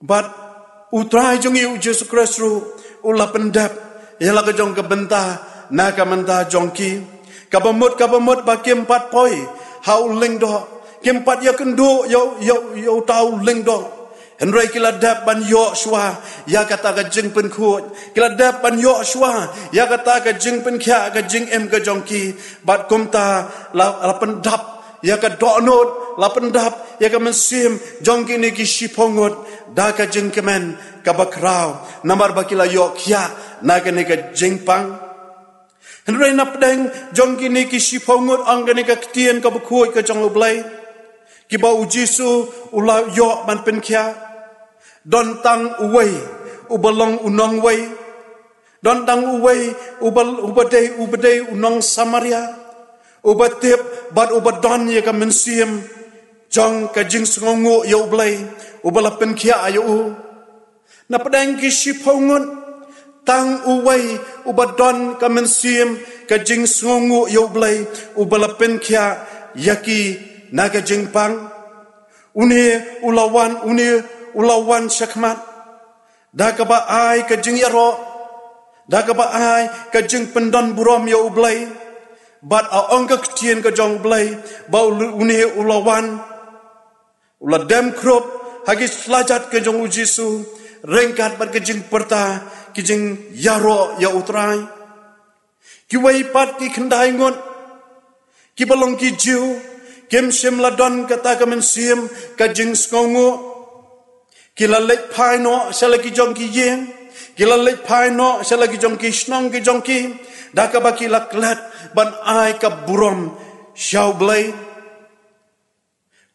Bad u Trai jong ngi u Jisu Khrist ruh u la pyndep ïa la ka jong ka bynta na ka bynta jong ki. Kaba mut, kaba mut ba kim pat poi ha u lyngdoh, kim pat ïakynduh ïa, ïa, ïa uta u lyngdoh. Hynrei ki la dep ban ïoh shuwa ïa kata ka jingpynkhuid. Ki la dep ban ïoh shuwa ïa kata ka jingpynkhiah ka jingim ka jong ki. Bad kumta la, la pyndap ïa ka dohnud, la pyndap ïa ka mynsiem jong kine ki shiphew ngut da ka jingkmen kaba khraw, namar ba ki la ïoh khiah na kane ka jingpang. Hynrei na pdeng jong kine ki shiphew ngut, ong kane ka ktien kaba khuid ka jong U Blei, kiba u Jisu u la ïoh ban pynkhiah, don tang uwei uba long u nongwei. Don tang uwei uba, uba dei, uba dei u nong Samaria, uba tip bad uba don ïa ka mynsiem jong ka jingsngewnguh ïa U Blei, uba la pynkhiah ïa u. Na pdeng ki shiphew ngut, tang uwei uba don ka mynsiem ka jingsngewnguh ïa U Blei, uba la pynkhiah ïa ki na ka jingpang. Une u la wan, une u la wan shakhmat da kaba ai ka jingïaroh, da kaba ai ka jingpyndonburom ïa U Blei. Bad a ong ka ktien ka jong U Blei ba u, une u la wan, u la dem khrup ha ki slajat ka jong u Jisu, ryngkat bad ka jingpyrta ki jingïaroh ïa U Trai. Kiwei pat ki khyndai ngut kiba long ki Jiw, kim shym la don kata ka mynsiem ka jingsngewnguh. Ki la leit phai noh sha la ki jong ki ïing, ki la leit phai noh sha la ki jong ki shnong ki jong ki, da kaba ki la klet ban ai ka burom sha U Blei.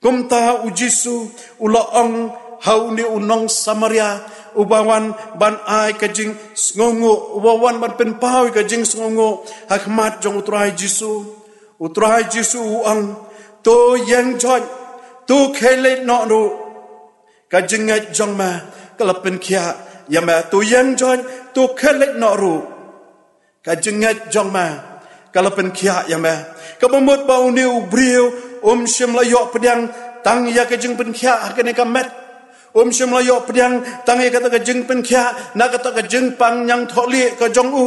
Kumta u Jisu u la ong ha une u nong Samaria uba wan ban ai ka jingsngewnguh, uba wan ban pynpaw ka jingsngewnguh ha khmat jong u Trai Jisu. U Trai Jisu u ong, "To ïeng joit, to khie leit noh ruh. Ka jingngeit jong me ka la pynkhiah ïa me. To ïeng joit, to khie leit noh ruh. Ka jingngeit jong me ka la pynkhiah ïa me." Kaba mut ba une u briew um shym la ïoh pdiang tang ïa ka jingpynkhiah ha kane ka met. Um shym la ïoh pdiang tang ïa kata ka jingpynkhiah na kata ka jingpang ñiangthohlieh ka jong u.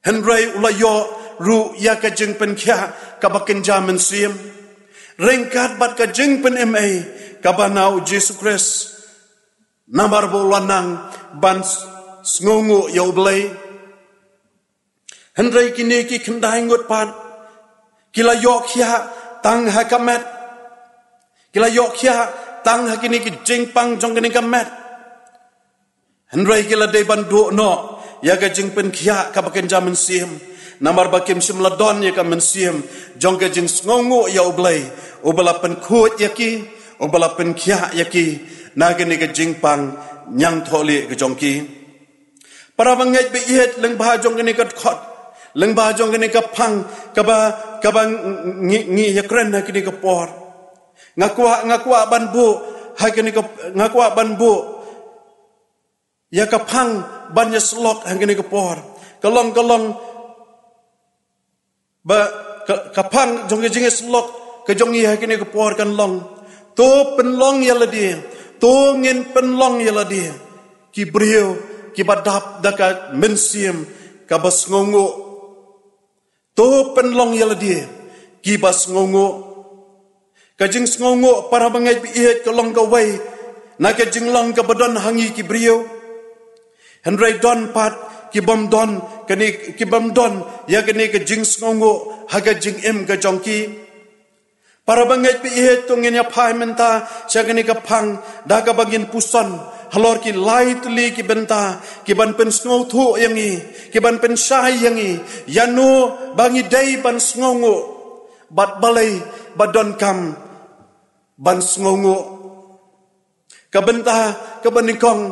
Hynrei u la ïoh ruh ïa ka jingpynkhiah kaba kynja mynsiem ryngkat bad ka jingpynim ei kaba na u Jisu Khrist. Namar ba u la nang ban s-, sngewnguh ïa U Blei. Hynrei kine ki khyndai ngut pat ki la ïoh khiah tang ha ka met. Ki la ïoh khiah tang ha kine ki jingpang jong kane ka met. Hynrei ki la dei ban duh noh ïa ka jingpynkhiah kaba kynja mynsiem. Namar ba kim shym la don ïa ka mynsiem jong ka jingsngewnguh ïa U Blei, uba la pynkhuid ïa ki, uba la pynkhiah ïa ki na kane ka jingpang ñiangthohlieh ka jong ki. Para bangeit ba ïeit, lyngba jong kane ka dkhot, lyngba jong kane ka phang kaba, kaba ngi, ngi ïakren ha kane ka por, nga kwah, nga kwah ban buh ha kane ka, nga kwah ban buh ïa ka phang ban ïasyllok ha kane ka por. Ka long, ka long ba ka, ka phang jong ka jingïasyllok ka jong ngi ha kane ka por kan long: To pynlong ïa lade, to ngin pynlong ïa lade ki briew kiba dap da ka mynsiem kaba sngewnguh. To pynlong ïa lade kiba sngewnguh. Ka jingsngewnguh, para bangeit ba ïeit, ka long kawei na ka jinglong kaba don ha ngi ki briew. Hynrei don pat ki bym don kane, ki bym don ïa kane ka jingsngewnguh ha ka jingim ka jong ki. Para bangeit ba ïeit, to ngin ïa phai mynta sha kane ka phang da kaba ngin puson halor ki lai tylli ki bynta kiban pynsngewthuh ïa ngi, kiban pynshai ïa ngi ïano ba ngi dei ban sngewnguh bad balei ba donkam ban sngewnguh. Ka bynta kaba nyngkong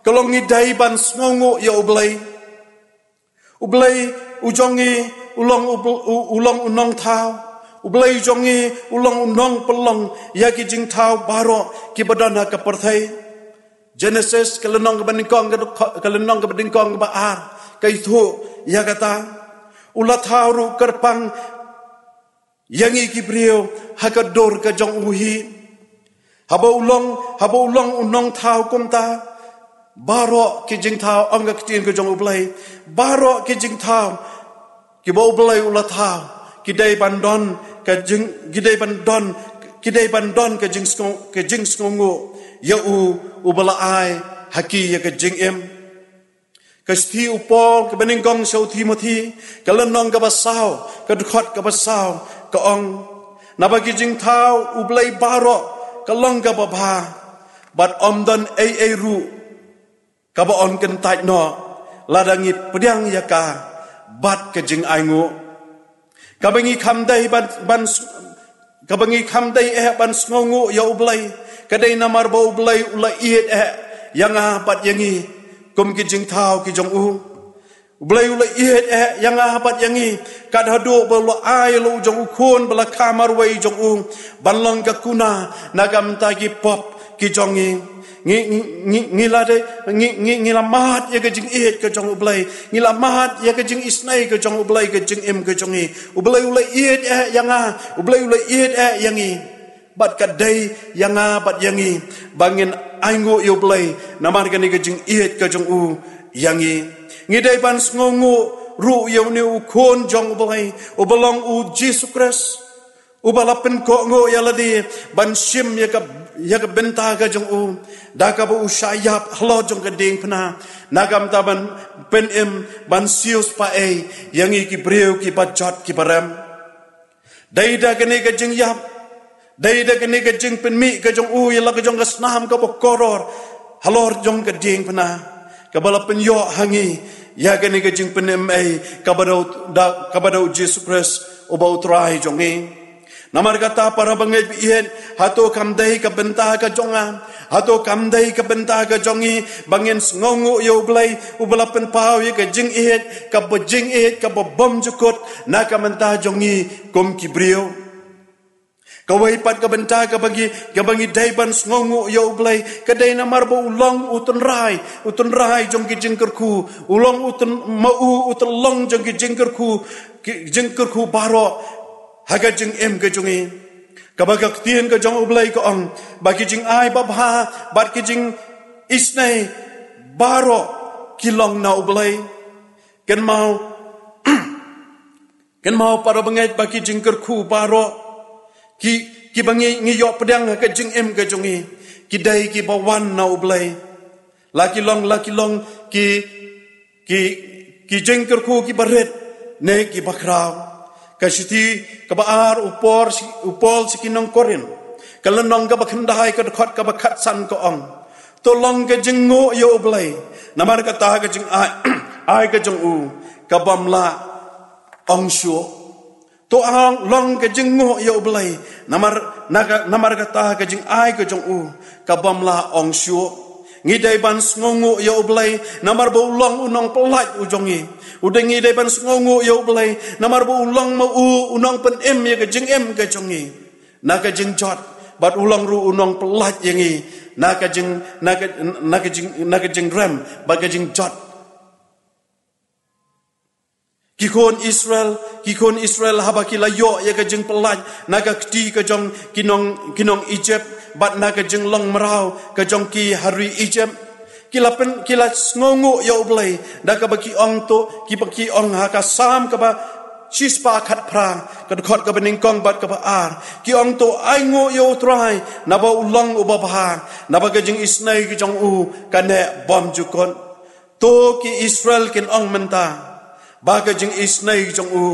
ka long, ngi dei ban sngewnguh ïa U Blei. U Blei u jong ngi u long u, u, u long u nongthaw. U Blei u jong ngi u long u nongpynlong ïa ki jingthaw baroh kiba don ha ka pyrthei. Genesis ka lynnong kaba nyngkong, ka dkhot, ka lynnong kaba nyngkong, kaba ar, ka ïathuh ïa kata: U la thaw ruh kyrpang ïa ngi ki briew ha ka dur ka jong u hi. Haba u long, haba u long u nongthaw kumta, baroh ki jingthaw, ong ka ktien ka jong U Blei, baroh ki jingthaw kiba U Blei u la thaw, ki dei ban don ka jing, ki dei ban don, ki dei ban don ka jingsngew, ka jingsngewnguh ïa u, uba la ai ha ki ïa ka jingim. Ka shithi u Paul kaba nyngkong sha u Timothi, ka lynnong kaba saw, ka dkhot kaba saw, ka ong: Naba ki jingthaw U Blei baroh ka long kaba bha, bad ym don ei ei ruh kaba yn kyntait noh lada ngi pdiang ïa ka bad ka jingainguh. Kaba ngi kham dei ban, ban, kaba ngi kham dei eh ban sngewnguh ïa U Blei, ka dei namar ba U Blei u la ïeit eh ïa nga bad ïa ngi kum ki jingthaw ki jong u. U Blei u la ïeit eh ïa nga bad ïa ngi, kat haduh ba u la ai ïa la u jong u khun ba la kha marwei jong u ban long ka kuna na ka bynta ki pop ki jong ngi. Ngi, ngi, ngi, ngi la dei, ngi, ngi, ngi la mad ïa ka jingïeit ka jong U Blei. Ngi la mad ïa ka jingisynei ka jong U Blei, ka jingim ka jong ngi. U Blei u la ïeit eh ïa nga, U Blei u la ïeit eh ïa ngi. Bad ka dei ïa nga bad ïa ngi ba ngin ainguh ïa U Blei namar kane ka jingïeit ka jong u ïa ngi. Ngi dei ban sngewnguh ruh ïa une u khun jong U Blei, uba long U Jisu Khrist, uba la pynkohnguh ïa lade ban shim ïa ka, ïa ka bynta ka jong u da kaba u shah ïap halor jong ka diengphna na ka bynta ban pynim, ban siew spah ei ïa ngi ki briew kiba jot kiba rem. Dei da kane ka jingïap, dei da kane ka jingpynmih ka jong u ïa la ka jong ka snam kaba koror halor jong ka diengphna, kaba la pynïoh ha ngi ïa kane ka jingpynim ei kaba da u, da, kaba da U Jisu Khrist uba U Trai jong ngi. Namar kata, para bangeit ba ïeit, hato kam dei ka bynta ka jong nga, hato kam dei ka bynta ka jong ngi ba ngin sngewnguh ïa U Blei uba la pynpaw ïa ka jingïeit, kaba jingïeit kaba bymjukut na ka bynta jong ngi kum ki briew? Kawei pat ka bynta kaba ngi, kaba ngi dei ban sngewnguh ïa U Blei ka dei namar ba u long u tynrai, u tynrai jong ki jingkyrkhu, u long u tyn, ma u u tynlong jong ki jingkyrkhu, ki jingkyrkhu baroh ha ka jingim ka jong ngi. Kaba ka ktien ka jong U Blei ka ong ba ki jingai babha bad ki jingisynei baroh ki long na U Blei. Kynmaw, kynmaw para bangeit ba ki jingkyrkhu baroh ki, kiba ngi, ngi ïoh pdiang ha ka jingim ka jong ngi, ki dei kiba wan na U Blei. La ki long, la ki long ki, ki, ki jingkyrkhu kiba rit ne kiba khraw. Ka shithi kaba ar u Paul, u Paul sha ki nong Korinth, Ka lynnong kaba khyndai, ka dkhot kaba khatsan ka ong: To long ka jingnguh ïa U Blei namar kata ka jingai, ai ka jong u, ka bym lah ong shuh. To long ka jingnguh ïa U Blei namar, na ka, namar kata ka jingai ka jong u, ka bym lah ong shuh. Ngi dei ban sngewnguh ïa U Blei namar ba u long u nongpyllait u jong ngi. U dei, ngi dei ban sngewnguh ïa U Blei namar ba u long ma u u nongpynim ïa ka jingim ka jong ngi. Na ka jingjot, bad u long ruh u nongpyllait ïa ngi na ka jing, na ka, na ka jing, na ka jingrem bad ka jingjot. Ki khun Israel, ki khun Israel haba ki la ïoh ïa ka jingpyllait na ka kti ka jong ki nong, ki nong Egypt, bad na ka jinglong mraw ka jong ki ha ri Egypt, ki la pyn, ki la sngewnguh ïa U Blei da kaba ki ong, to, kiba ki ong ha ka Salm kaba shispah khatphra, ka dkhot kaba nyngkong bad kaba ar, ki ong, to ainguh ïa U Trai naba u long uba bha, naba ka jingisynei ka jong u ka neh bymjukut. To ki Israel kin ong mynta ba ka jingisynei jong u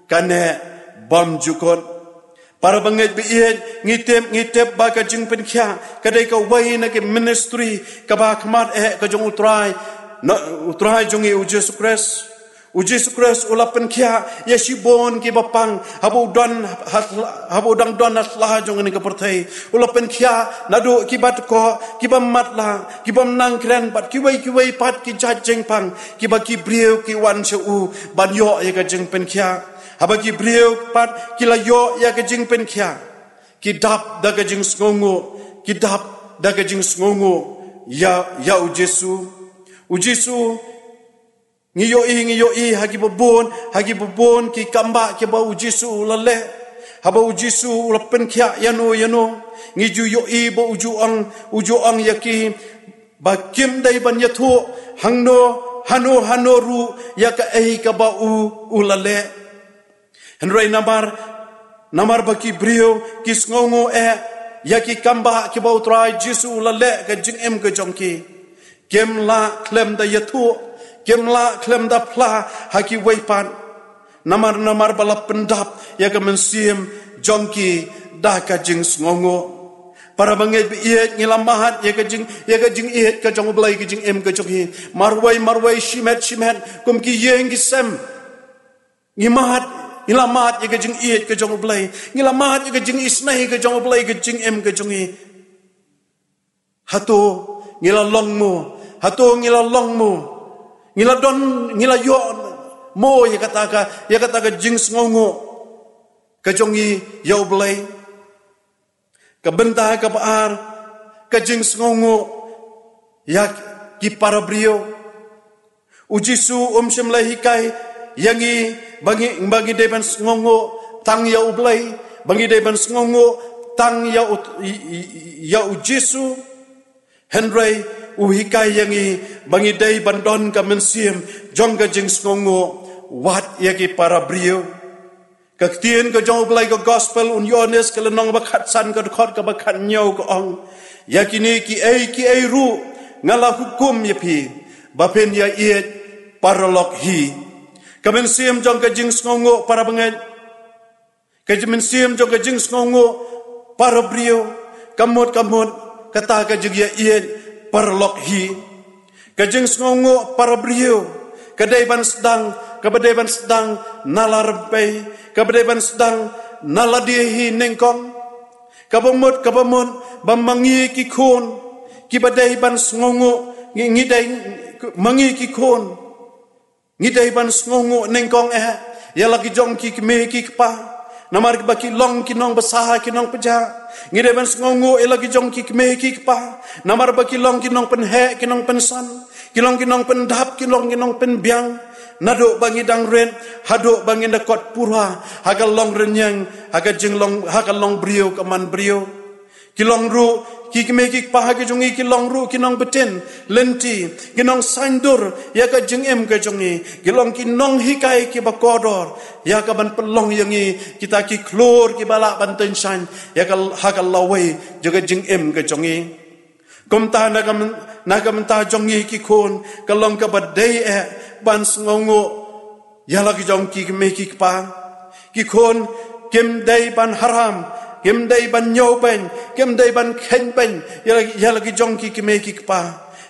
ka neh bymjukut. Para bangeit ba ïeit, ngi tip, ngi tip ba ka jingpynkhiah ka dei kawei na ki ministry kaba khmat eh ka jong U Trai, na, U Trai jong ngi U Jisu Khrist. U Jisu Khrist u la pynkhiah ïa shibun kiba pang haba u don ha, haba u dang don ha sla jong kane ka pyrthei. U la pynkhiah naduh kiba tkoh, kiba matlah, kiba nang kren, bad kiwei kiwei pat ki jait jingpang, kiba ki briew ki wan sha u ban ïoh ïa ka jingpynkhiah. Haba ki briew pat ki la ïoh ïa ka jingpynkhiah, ki dap da ka jingsngewnguh, ki dap da ka jingsngewnguh ïa, ïa U Jisu. U Jisu, ngi ïohi, ngi ïohi ha kiba bun, ha kiba bun ki kambah kiba U Jisu u la leh. Haba U Jisu u la pynkhiah ïano ïano, ngi ju ïohi ba u ju ong, u ju ong ïa ki ba kim dei ban ïathuh hangno, hano hano ruh ïa kaei kaba u, u la leh. Hynrei namar, namar ba ki briew ki sngewnguh eh ïa ki kambah kiba U Trai Jisu u la leh ka jingim ka jong ki, kim lah khlem da ïathuh, kim lah khlem da phla ha kiwei pat. Namar, namar ba la pyndap ïa ka mynsiem jong ki da ka jingsngewnguh. Para bangeit ba ïeit, ngi la mad ïa ka jing, ïa ka jingïeit ka jong U Blei, ka jingim ka jong ngi. Marwei marwei, shimet shimet, kum ki ïing ki sem, ngi mad, ngi la mad ïa ka jingïeit ka jong U Blei. Ngi la mad ïa ka jingisynei ka jong U Blei, ka jingim ka jong ngi. Hato ngi la long mo? Hato ngi la long mo? Ngi la don, ngi la ïoh mo ïa kata ka, ïa kata ka jingsngewnguh ka jong ngi ïa U Blei? Ka bynta kaba ar, ka jingsngewnguh ïa ki para briew. U Jisu um shym la hikai ïa ngi ba ngi, ba ngi dei ban sngewnguh tang ïa U Blei, ba ngi dei ban sngewnguh tang ïa U, ï, ï, ïa U Jisu. Hynrei u hikai ïa ngi ba ngi dei ban don ka mynsiem jong ka jingsngewnguh wat ïa ki para briew. Ka ktien ka jong U Blei, ka Gospel u Ïoannis, ka lynnong ba khatsan, ka dkhot kaba khathynñiew ka ong: Ïa kine kiei kiei ruh nga la hukum ïa phi ba phin ïaieit paralok hi. Ka mynsiem jong ka jingsngewnguh, para bangeit, ka mynsiem jong ka jingsngewnguh para briew, ka mut, ka mut kata ka jingïaieit paralok hi. Ka jingsngewnguh para briew ka dei ban sdang, kaba dei ban sdang na la rympei, kaba dei ban sdang na lade hi nyngkong. Kaba mut, kaba mut ba ma ngi ki khun kiba dei ban sngewnguh, ngi, ngi dei, ma ngi ki khun ngi dei ban sngewnguh nyngkong eh ïa la ki jong ki kmie ki kpa, namar ba ki long ki nongbsa, ki nongpjah. Ngi dei ban sngewnguh ïa la ki jong ki kmie ki kpa namar ba ki long ki nongpynheh, ki nongpynsan, ki long ki nongpyndap, ki long ki nongpynbiang. Naduh ba ngi dang rit haduh ba ngin da kot pura ha ka longrynïeng, ha ka jinglong, ha ka longbriew ka manbriew. Ki long ruh, ki kmie ki kpa ha ki jong ngi ki long ruh ki nongbtin lynti, ki nongsaindur ïa ka jingim ka jong ngi, ki long ki nonghikai kiba kordor ïa ka ban pynlong ïa ngi kita ki khlur kiba lah ban tyngshaiñ ïa ka, ha ka lawei jong ka jingim ka jong ngi. Kumta na ka myn-, na ka bynta jong ngi ki khun, ka long kaba dei eh ban sngewnguh ïa la ki jong ki kmie ki kpa. Ki khun kim dei ban haram Kim dei ban ñiewbeiñ, kim dei ban kheiñbeiñ ïa la, ïa la ki jong ki kmie ki kpa.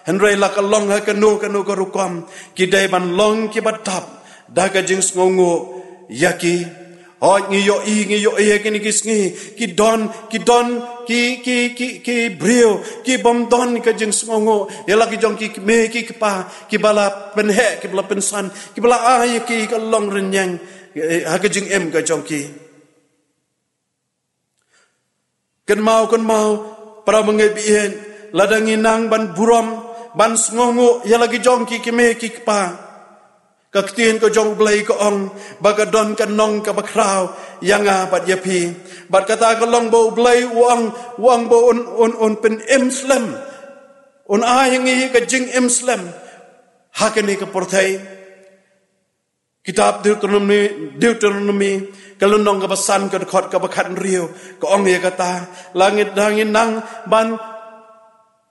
Hynrei la ka long ha kano kano ka rukom, ki dei ban long kiba dap da ka jingsngewnguh ïa ki. Hooid, ngi ïohi, ngi ïohi ha kine ki sngi, ki don, ki don ki, ki, ki, ki briew ki bym don ka jingsngewnguh ïa la ki jong ki kmie ki kpa, kiba la pynheh, kiba la pynsan, kiba la ai ïa ki ka long rynïeng, eh, ha ka jingim ka jong ki. Kynmaw, kynmaw, para bangeit ba ïeit, lada ngi nang ban burom, ban sngewnguh ïa la ki jong ki kmie ki kpa, ka ktien ka jong U Blei ka ong ba ka don ka nong kaba khraw ïa nga bad ïa phi. Bad kata ka long ba U Blei u ong, u ong ba un, un, un pynim slem, un ai ïa ngi ka jingim slem ha kane ka pyrthei. Kitab Deuteronomi, Deuteronomi, ka lynnong kaba san, ka dkhot kaba khathynriew, ka ong ïa kata, la ngi, da ngi nang ban,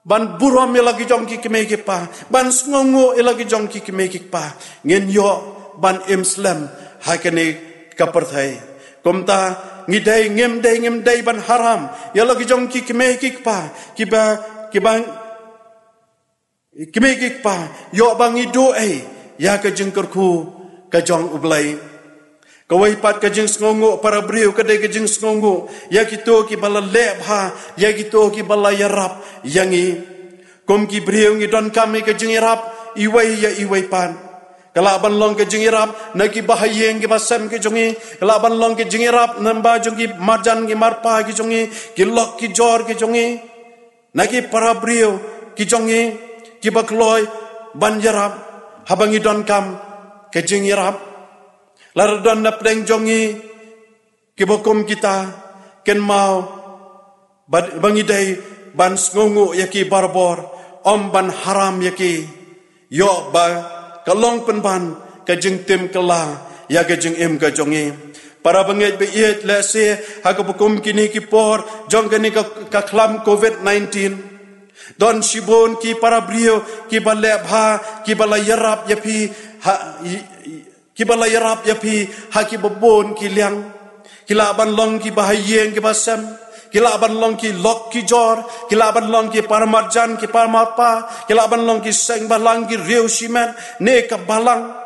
ban burom ïa la ki jong ki kmie ki kpa, ban sngewnguh ïa la ki jong ki kmie ki kpa, ngin ïoh ban im slem ha kane ka pyrthei. Kumta ngi dei, ngim dei, ngim dei ban haram ïa la ki jong ki kmie ki kpa, kiba, kiba kmie ki kpa, ïoh ba ngi duh ei ïa ka jingkyrkhu ka jong U Blei. Kawei pat ka jingsngewnguh para briew ka dei ka jingsngewnguh ïa kito kiba la leh bha, ïa kito kiba la ïarap ïa ngi. Kum ki briew ngi donkam ïa ka jingïarap iwei ïa iwei pat. Ka lah ban long ka jingïarap na ki bahaïing ki basem ki jong ngi, ka lah ban long ka jingïarap na ki ba jong ki marjan ki marpa ki jong ngi, ki lok ki jor ki jong ngi, na ki para briew ki jong ngi kiba kloi ban ïarap haba ngi donkam ka jingïarap. Lada don na pdeng jong ngi kiba kum kita, kynmaw ba, ba ngi dei ban sngewnguh ïa ki barabor, ym ban haram ïa ki. Ïoh ba ka long pynban ka jingtim kylla ïa ka jingim ka jong ngi. Para bangeit ba ïeit, lehse ha kaba kum kine ki por jong kane ka, ka khlam covid nineteen, don shibun ki para briew kiba leh bha, kiba la ïarap ïa phi ha, i, i, kiba la ïarap ïa phi ha kiba bun ki liang. Ki lah ban long ki bahaïing ki basem, ki lah ban long ki lok ki jor, ki lah ban long ki paramarjan ki paramarpa, ki lah ban long ki seng balang, ki riew shimet ne ka balang.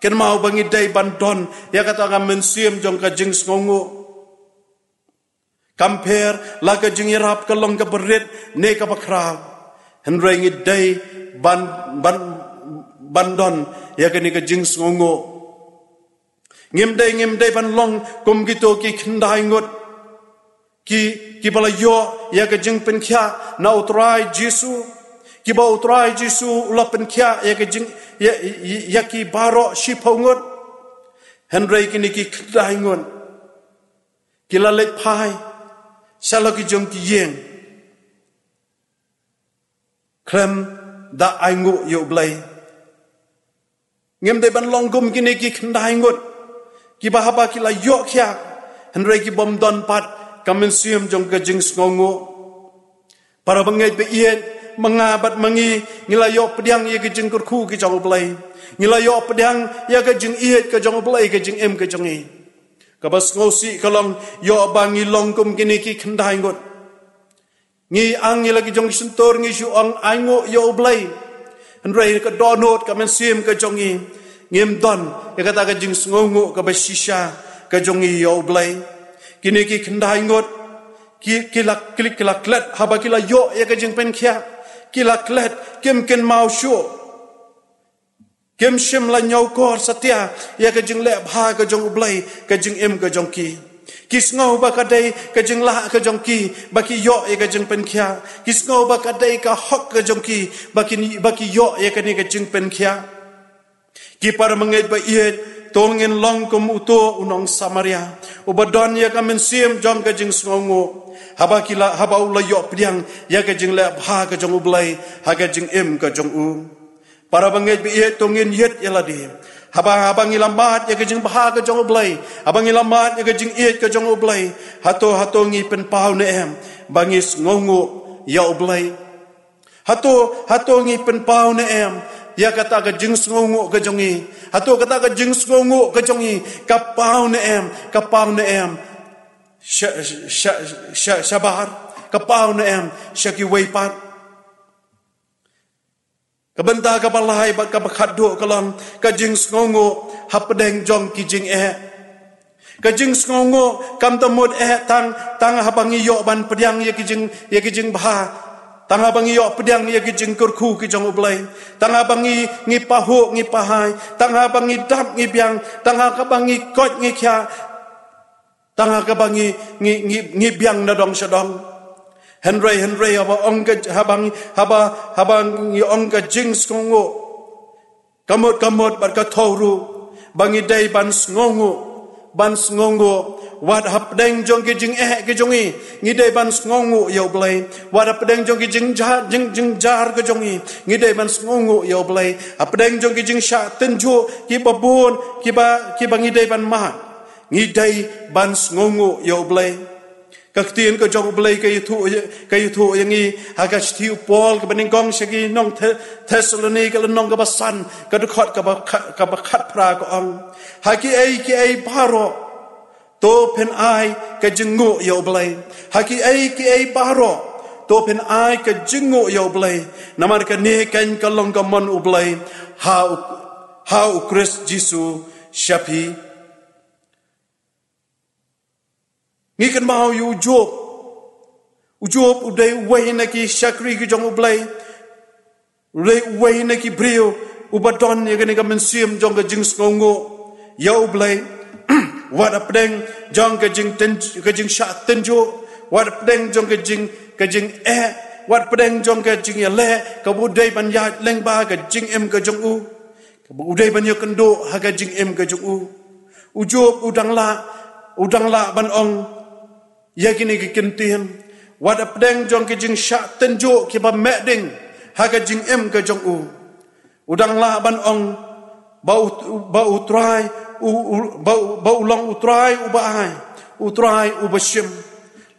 Kynmaw ba ngi dei ban don ïa kata ka mynsiem jong ka jingsngewnguh. Kam pher la ka jingïarap ka long kaba rit ne kaba khraw, hynrei ngi dei ban, ban, ban don ïa kane ka jingsngewnguh. Ngim dei, ngim dei ban long kum kito ki khyndai ngut ki, kiba la ïoh ïa ka jingpynkhiah na U Trai Jisu, kiba U Trai Jisu u la pynkhiah ïa ka jing, ïa, ïa, ïa ki baroh shiphew ngut. Hynrei kine ki khyndai ngut ki la leit phai sha la ki jong ki ïing khlem da ainguh ïa U Blei. Ngim dei ban long kum kine ki khyndai ngut kiba haba ki la ïoh khiah, hynrei ki bym don pat ka mynsiem jong ka jingsngewnguh. Para bangeit ba ïeit, ma nga bad ma ngi, ngi la ïoh pdiang ïa ka jingkyrkhu ka jong U Blei. Ngi la ïoh pdiang ïa ka jingïeit ka jong U Blei, ka jingim ka jong ngi. Kaba sngewsih ka long, ïoh ba ngi long kum kine ki khyndai ngut. Ngi ang ïa la ki jong ki shyntur, ngi shu ong ainguh ïa U Blei. Hynrei ka dohnud, ka mynsiem ka jong ngi, ngim don ïa kata ka jingsngewnguh kaba shisha ka jong ngi ïa U Blei. Kine ki khyndai ngut ki, ki la, ki, ki la klet haba ki la ïoh ïa ka jingpynkhiah. Ki la klet, kim kynmaw shuh. Kim shym la ñiewkor satia ïa ka jingleh bha ka jong U Blei, ka jingim ka jong ki. Ki sngew ba ka dei ka jinglah ka jong ki ba ki ïoh ïa ka jingpynkhiah. Ki sngew ba ka dei ka hok ka jong ki ba ki, ba ki ïoh ïa kane ka jingpynkhiah. Ki para bangeit ba ïeit, to ngin long kum uto u nong Samaria uba don ïa ka mynsiem jong ka jingsngewnguh. Haba ki la, haba u la ïoh pdiang ïa ka jingleh bha ka jong U Blei ha ka jingim ka jong u. Para bangeit ba ïeit, to ngin ïeit ïa lade. Haba, haba ngi la mad ïa ka jingbha ka jong U Blei, haba ngi la mad ïa ka jingïeit ka jong U Blei, hato, hato ngi pynpaw ne em ba ngi sngewnguh ïa U Blei? Hato, hato ngi pynpaw ne em ïa kata ka jingsngewnguh ka jong ngi? Hato kata ka jingsngewnguh ka jong ngi ka paw ne em, ka paw ne em sha, sha, sha, shabar, ka paw ne em sha kiwei pat. Ka bynta kaba lai bad kaba khatduh ka long ka jingsngewnguh hapdeng jong ki jingeh. Ka jingsngewnguh kam tam mut eh tang, tang haba ngi ïoh ban pdiang ïa ki jing, ïa ki jingbha. Tang haba ngi ïoh pdiang ïa ki jingkyrkhu ki jong U Blei. Tang haba ngi, ngi pahuh ngi pahai. Tang haba ngi dap ngi biang. Tang haba ngi koit ngi khiah. Tang haba ngi, ngi, ngi, ngi biang na dong sha dong. Hynrei, hynrei haba ong ka, haba ngi, haba, haba ngi ong ka jingsngewnguh, ka mut, ka mut bad ka thew ruh ba ngi dei ban sngewnguh, ban sngewnguh. Wat hapdeng jong ki jingeh ki jong ngi, ngi dei ban sngewnguh ïa U Blei. Wat hapdeng jong ki jingja, jing, jingjar ki jong ngi, ngi dei ban sngewnguh ïa U Blei. Hapdeng jong ki jingshah tynjuh kiba bun, kiba, kiba ngi dei ban mad, ngi dei ban sngewnguh ïa U Blei. Ka ktien ka jong U Blei ka ïathuh, ka ïathuh ïa ngi ha ka shithi u Paul kaba nyngkong sha ki nong The-, Thessaloni, ka lynnong kaba san, ka dkhot kaba kha-, kaba khatphra ka ong: Ha kiei kiei baroh to phin ai ka jingnguh ïa U Blei. Ha kiei kiei baroh to phin ai ka jingnguh ïa U Blei. Namar kane kan ka long ka mon U Blei ha U, ha U Khrist Jisu sha phi. Ngi kynmaw ïa u Job. U Job u dei uwei na ki shakri ki jong U Blei. U dei uwei na ki briew uba don ïa kane ka mynsiem jong ka jingsngewnguh ïa U Blei. Wat hapdeng jong ka jingtyn-, ka jingshah tynjuh, wat hapdeng jong ka jing, ka jingeh, wat hapdeng jong ka jingïaleh kaba u dei ban ïaid lyngba ka jingim ka jong u, kaba u dei ban ïakynduh ha ka jingim ka jong u. U Job u dang lah, u dang lah ban ong ïa kine ki kyntien. Wat hapdeng jong ki jingshah tynjuh kiba meh ding ha ka jingim ka jong u, u dang lah ban ong ba u, ba U Trai, u, u, ba u, ba u long U Trai uba ai, U Trai uba shim.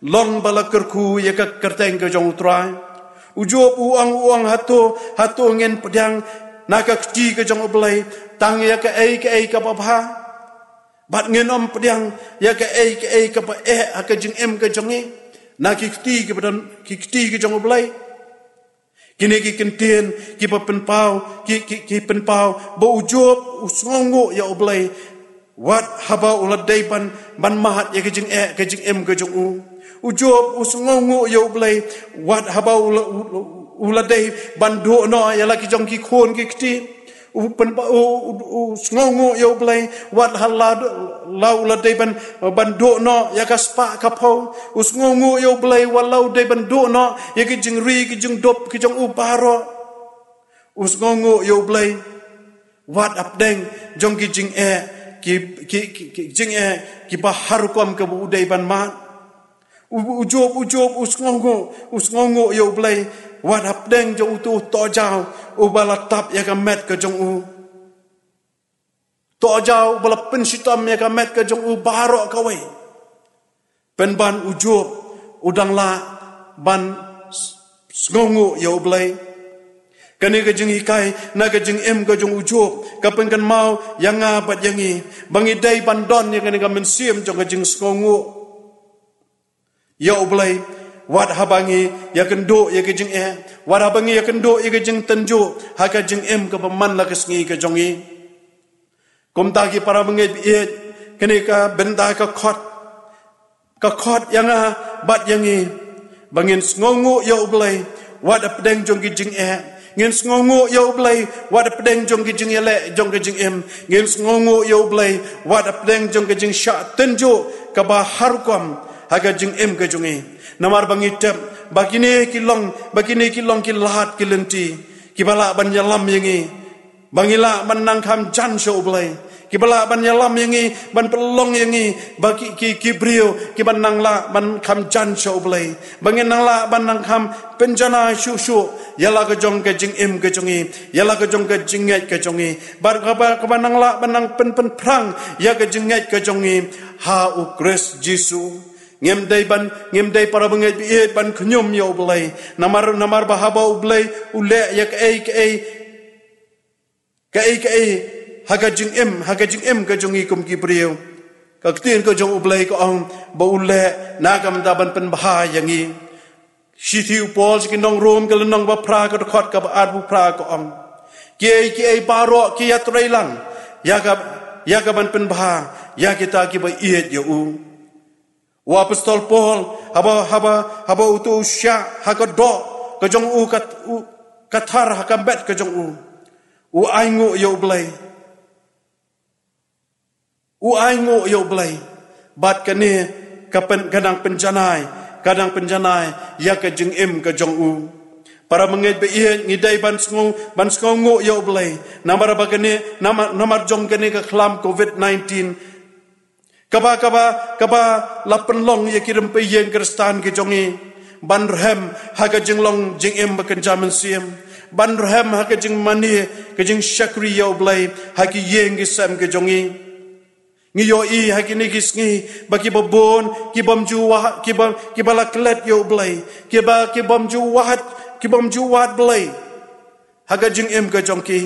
Long ba la kyrkhu ïa ka kyrteng ka jong U Trai. U Job u ong, u ong, hato, hato ngin pdiang na ka kti ka jong U Blei tang ïa kaei kaei kaba bha, bad ngin ym pdiang ïa kaei kaei kaba eh ha ka jingim ka jong ngi, na ki kti kiba don, ki kti ka jong U Blei? Kine ki kyntien kiba pynpaw, ki, ki, ki pynpaw ba u Job u sngewnguh ïa U Blei wat haba u la dei ban, ban mad ïa ka jingeh ka jingim ka jong u. U Job u sngewnguh ïa U Blei wat haba u la, u, u, u la dei ban duh noh ïa la ki jong ki khun ki kti. U pynpaw, u, u, u sngewnguh ïa U Blei wat ha la, la u la dei ban, ban duh noh ïa ka spah ka phew. U sngewnguh ïa U Blei wat la u dei ban duh noh ïa ki jingri ki jingdup ki jong u baroh. U sngewnguh ïa U Blei wat hapdeng jong ki jingeh, ki, ki, ki, ki jingeh kiba har rukom kaba u dei ban mad. U, u Job, u Job u sngewnguh, u sngewnguh ïa U Blei wat hapdeng jong uto u tohjaw uba la tap ïa ka met ka jong u. Tohjaw uba la pynshitom ïa ka met ka jong u baroh kawei. Pynban u Job u dang lah ban s-, sngewnguh ïa U Blei. Kane ka jinghikai na ka jingim ka jong u Job ka pynkynmaw ïa nga bad ïa ngi ba ngi dei ban don ïa kane ka mynsiem jong ka jingsngewnguh ïa U Blei wat haba ngi ïakynduh ïa ka jingeh, wat haba ngi ïakynduh ïa ka jingtynjuh ha ka jingim kaba man la ka sngi ka jong ngi. Kumta ki para bangeit baieit, kane ka bynta ka khot, ka khot ïa nga bad ïa ngi ba ngin sngewnguh ïa U Blei wat hapdeng jong ki jingeh. Ngin sngewnguh ïa U Blei wat hapdeng jong ki jingïaleh jong ka jingim. Ngin sngewnguh ïa U Blei wat hapdeng jong ka jingshah tynjuh kaba har rukom ha ka jingim ka jong ngi. Namar ba ngi tip ba kine ki long, ba kine ki long ki lad ki lynti kiba lah ban ïalam ïa ngi ba ngi lah ban nang kham jan sha U Blei, kiba lah ban ïalam ïa ngi, ban pynlong ïa ngi ba ki, ki, ki briew kiba nang lah ban kham jan sha U Blei, ba ngin nang lah ban nang kham pynjanai shuh shuh ïa la ka jong ka jingim ka jong ngi, ïa la ka jong ka jingngeit ka jong ngi, bad kaba, kaba nang lah ban nang pyn, pynpyrshang ïa ka jingngeit ka jong ngi ha U Khrist Jisu. Ngim dei ban, ngim dei para bangeit baieit ban khñium ïa U Blei. Namar, namar ba haba U Blei u leh ïa kaei kaei, kaei kaei ha ka jingim, ha ka jingim ka jong ngi kum ki briew, Ka ktien ka jong U Blei ka ong ba u leh na ka bynta ban pynbha ïa ngi. Shithi u Paul sha ki nong Rom ka lynnong ba phra ka dkhot kaba arphew phra ka ong, kiei kiei baroh ki ïatreilang ïa ka, ïa ka ban pynbha ïa kita kiba ïeit ïa u. U Apostol Paul haba, haba, haba uto u shah ha ka doh ka jong u, ka, u, ka thar ha ka met ka jong u, u ainguh ïa U Blei. U ainguh ïa U Blei. Bad kane ka pyn, ka dang pynjanai, ka dang pynjanai ïa ka jingim ka jong u. Para bangeit ba ïeit, ngi dei ban sngew, ban sngewnguh ïa U Blei. Namar ba kane, namar, namar jong kane ka khlam covid nineteen, kaba, kaba, kaba la pynlong ïa ki rympei ïing Khristan ki jong ngi ban rhem ha ka jinglong jingim ba kynja mynsiem, ban rhem ha ka jingmane, ka jingshakri ïa U Blei ha ki ïing ki sem ki jong ngi. Ngi ïohi ha kine ki sngi ba kiba bun ki bym ju wad, kiba, kiba la klet ïa U Blei, kiba, ki bym ju wad, ki bym ju wad Blei ha ka jingim ka jong ki.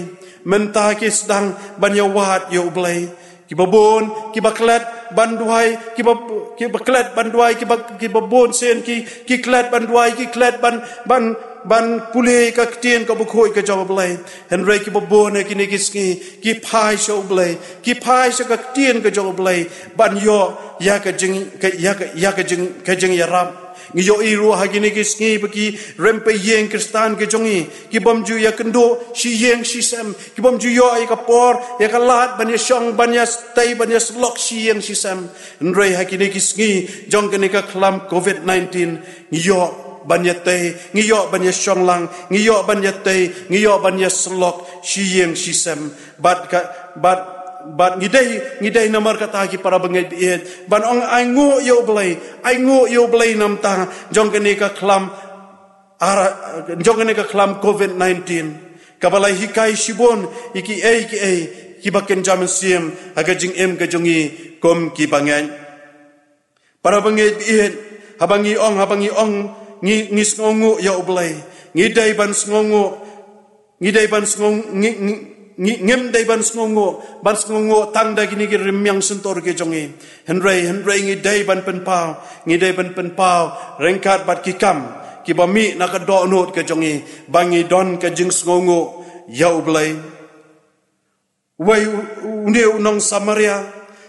Mynta ki sdang ban ïa wad ïa U Blei. Kiba bun kiba klet ban duwai, kiba, kiba klet ban duwai, kiba, kiba bun sien ki, ki klet ban duwai, ki klet ban, ban, ban pule ka ktien kaba khuid ka jong U Blei. Hynrei kiba bun ha kine ki sngi ki phai sha U Blei, ki phai sha ka ktien ka jong U Blei ban ïoh ïa ka jing, ka, ïa ka, ïa ka jing, ka jingïarap. Ngi ïohi ruh ha kine ki sngi ba ki rympei ïing Khristan ki jong ngi ki bym ju ïakynduh shi ïing shi sem, ki bym ju ïoh ïa ka por, ïa ka lad ban ïashong, ban ïatei, ban ïasyllok shi ïing shi sem. Hynrei ha kine ki sngi jong kane ka khlam covid nineteen, ngi ïoh ban ïatei, ngi ïoh ban ïashong lang, ngi ïoh ban ïatei, ngi ïoh ban ïasyllok shi ïing shi sem. Bad ka, bad, bad ngi dei, ngi dei namar kata ki para bangeit ba ïeit ban ong ainguh ïa U Blei, ainguh ïa U Blei namar jong kane ka khlam, ara, jong kane ka khlam covid nineteen, kaba la hikai shibun ïa kiei kiei kiba kynja mynsiem ha ka jingim ka jong ngi kum ki bangeit. Para bangeit ba ïeit, haba ngi ong, haba ngi ong ngi, ngi sngewnguh ïa U Blei, ngi dei ban sngewnguh, ngi dei ban sngew, ngi, ngi, ngi, ngim dei ban sngewnguh, ban sngewnguh tang da kine ki rmiang shyntur ki jong ngi. Hynrei, hynrei ngi dei ban pynpaw, ngi dei ban pynpaw ryngkat bad ki kam kiba mih na ka dohnud ka jong ngi ba ngi don ka jingsngewnguh ïa U Blei. Wei u, u, une u nong Samaria,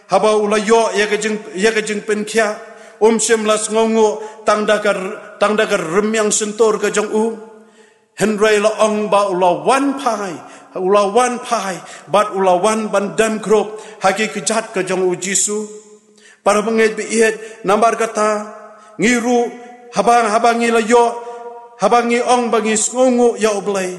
haba u la ïoh ïa ka jing, ïa ka jingpynkhiah, um shym la sngewnguh tang da ka r-, tang da ka rmiang shyntur ka jong u. Hynrei la ong ba u la wan phai, u la wan phai, bad u la wan ban dem khrup ha ki kjat ka jong U Jisu. Para bangeit ba ïeit, namar kata ngi ruh, haba, haba ngi la ïoh, haba ngi ong ba ngi sngewnguh ïa U Blei,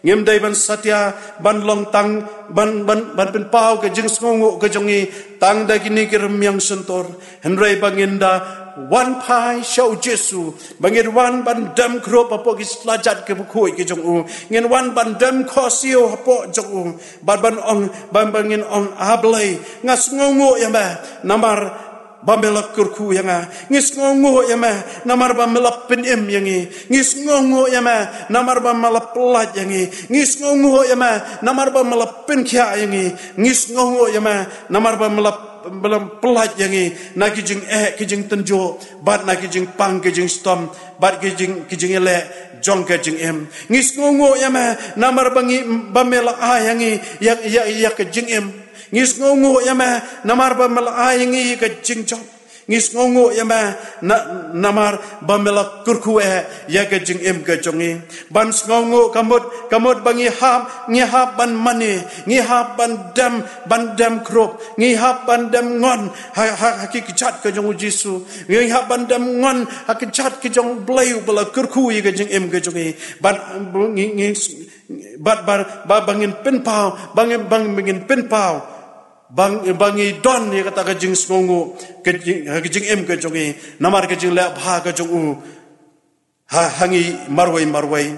ngim dei ban satia ban long tang, ban, ban, ban pynpaw ka jingsngewnguh ka jong ngi tang da kine ki rmiang shyntur. Hynrei ba ngin da wan phai sha U Jisu, ba ngin wan ban dem khrup hapoh ki slajat kiba khuid ki jong u, ngin wan ban dem khohsiew hapoh jong u, bad ban ong, ban, ba ngin ong, A Blei, nga sngewnguh ïa me namar ba me la kyrkhu ïa nga. Ngi sngewnguh ïa me namar ba me la pynim ïa ngi. Ngi sngewnguh ïa me namar ba me la pyllait ïa ngi. Ngi sngewnguh ïa me namar ba me la pynkhiah ïa ngi. Ngi sngewnguh ïa me namar ba me la, me la pyllait ïa ngi na ki jingeh, ki jingtynjuh, bad na ki jingpang, ki jingshitom, bad ki jing, ki jingïaleh jong ka jingim. Ngi sngewnguh ïa me namar ba ngi, ba me la ai ïa ngi ïa, ïa, ïa ka jingim. Ngi sngewnguh ïa me namar ba me la ai ïa ngi ïa ka jingjop. Ngi sngewnguh ïa me na, namar ba me la kyrkhu eh ïa ka jingim ka jong ngi. Ban sngewnguh ka mut, ka mut ba ngi hap, ngi hap ban mane, ngi hap ban dem, ban dem khrup, ngi hap ban dem ngon ha, ha, ha ki kjat ka jong U Jisu. Ngi hap ban dem ngon ha ki kjat ka jong U Blei uba la kyrkhu ïa ka jingim ka jong ngi. Ban, ngi, ngi, bad ba, ba, ba ngin pynpaw, ba ngin, ba ngin pynpaw, ba, ba ngi don ïa kata ka jingsngewnguh ka jing, ka jingim ka jong ngi namar ka jingleh bha ka jong u ha, ha ngi marwei marwei.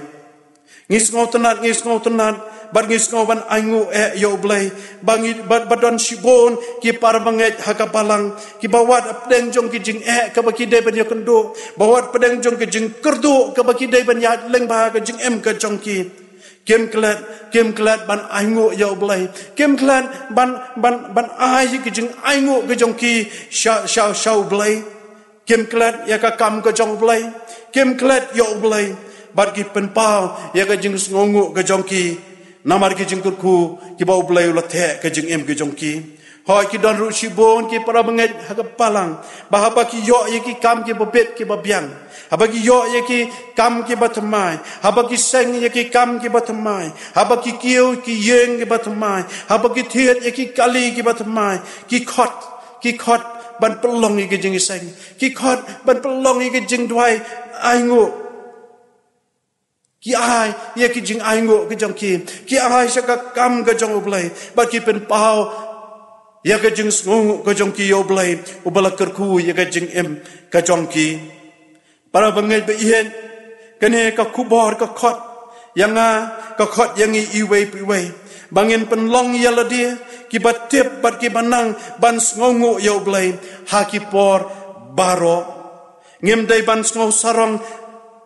Ngi sngewtynnat, ngi sngewtynnat, bad ngi sngew ban ainguh eh ïa U Blei ba ngi, ba, ba don shibun ki para bangeit ha ka balang kiba wad hapdeng jong ki jingeh kaba ki dei ban ïakynduh, ba wad hapdeng jong ki jingkyrduh kaba ki dei ban ïaid lyngba ka jingim ka jong ki. Kim klet, kim klet ban ainguh ïa U Blei. Kim klet ban, ban, ban ai ki jingainguh ka jong ki sha, sha, sha U Blei. Kim klet ïa ka kam ka jong U Blei. Kim klet ïa U Blei. Bad ki pynpaw ïa ka jingsngewnguh ka jong ki. Namar ki jingkyrkhu kiba U Blei u la theh ka jingim ka jong ki. Hooid, ki don ruh shibun ki para bangeit ha ka balang, ba haba ki ïoh ïa ki kam kiba bit kiba biang, haba ki ïoh ïa ki kam kiba thymmai, haba ki seng ïa ki kam kiba thymmai, haba ki kiew ki ïing kiba thymmai, haba ki thied ïa ki kali kiba thymmai, ki khot, ki khot ban pynlong ïa ki jingïaseng, ki khot ban pynlong ïa ki jingduwai ainguh. Ki ai ïa ki jingainguh ka jong ki, ki ai sha ka kam ka jong U Blei, bad ki pynpaw ïa ka jingsngewnguh ka jong ki ïa U Blei uba la kyrkhu ïa ka jingim ka jong ki. Para bangeit ba ïeit, kane ka khubor ka khot ïa nga, ka khot ïa ngi iwei pa iwei, ba ngin pynlong ïa lade kiba tip bad kiba nang ban sngewnguh ïa U Blei ha ki por baroh. Ngim dei ban sngew sarong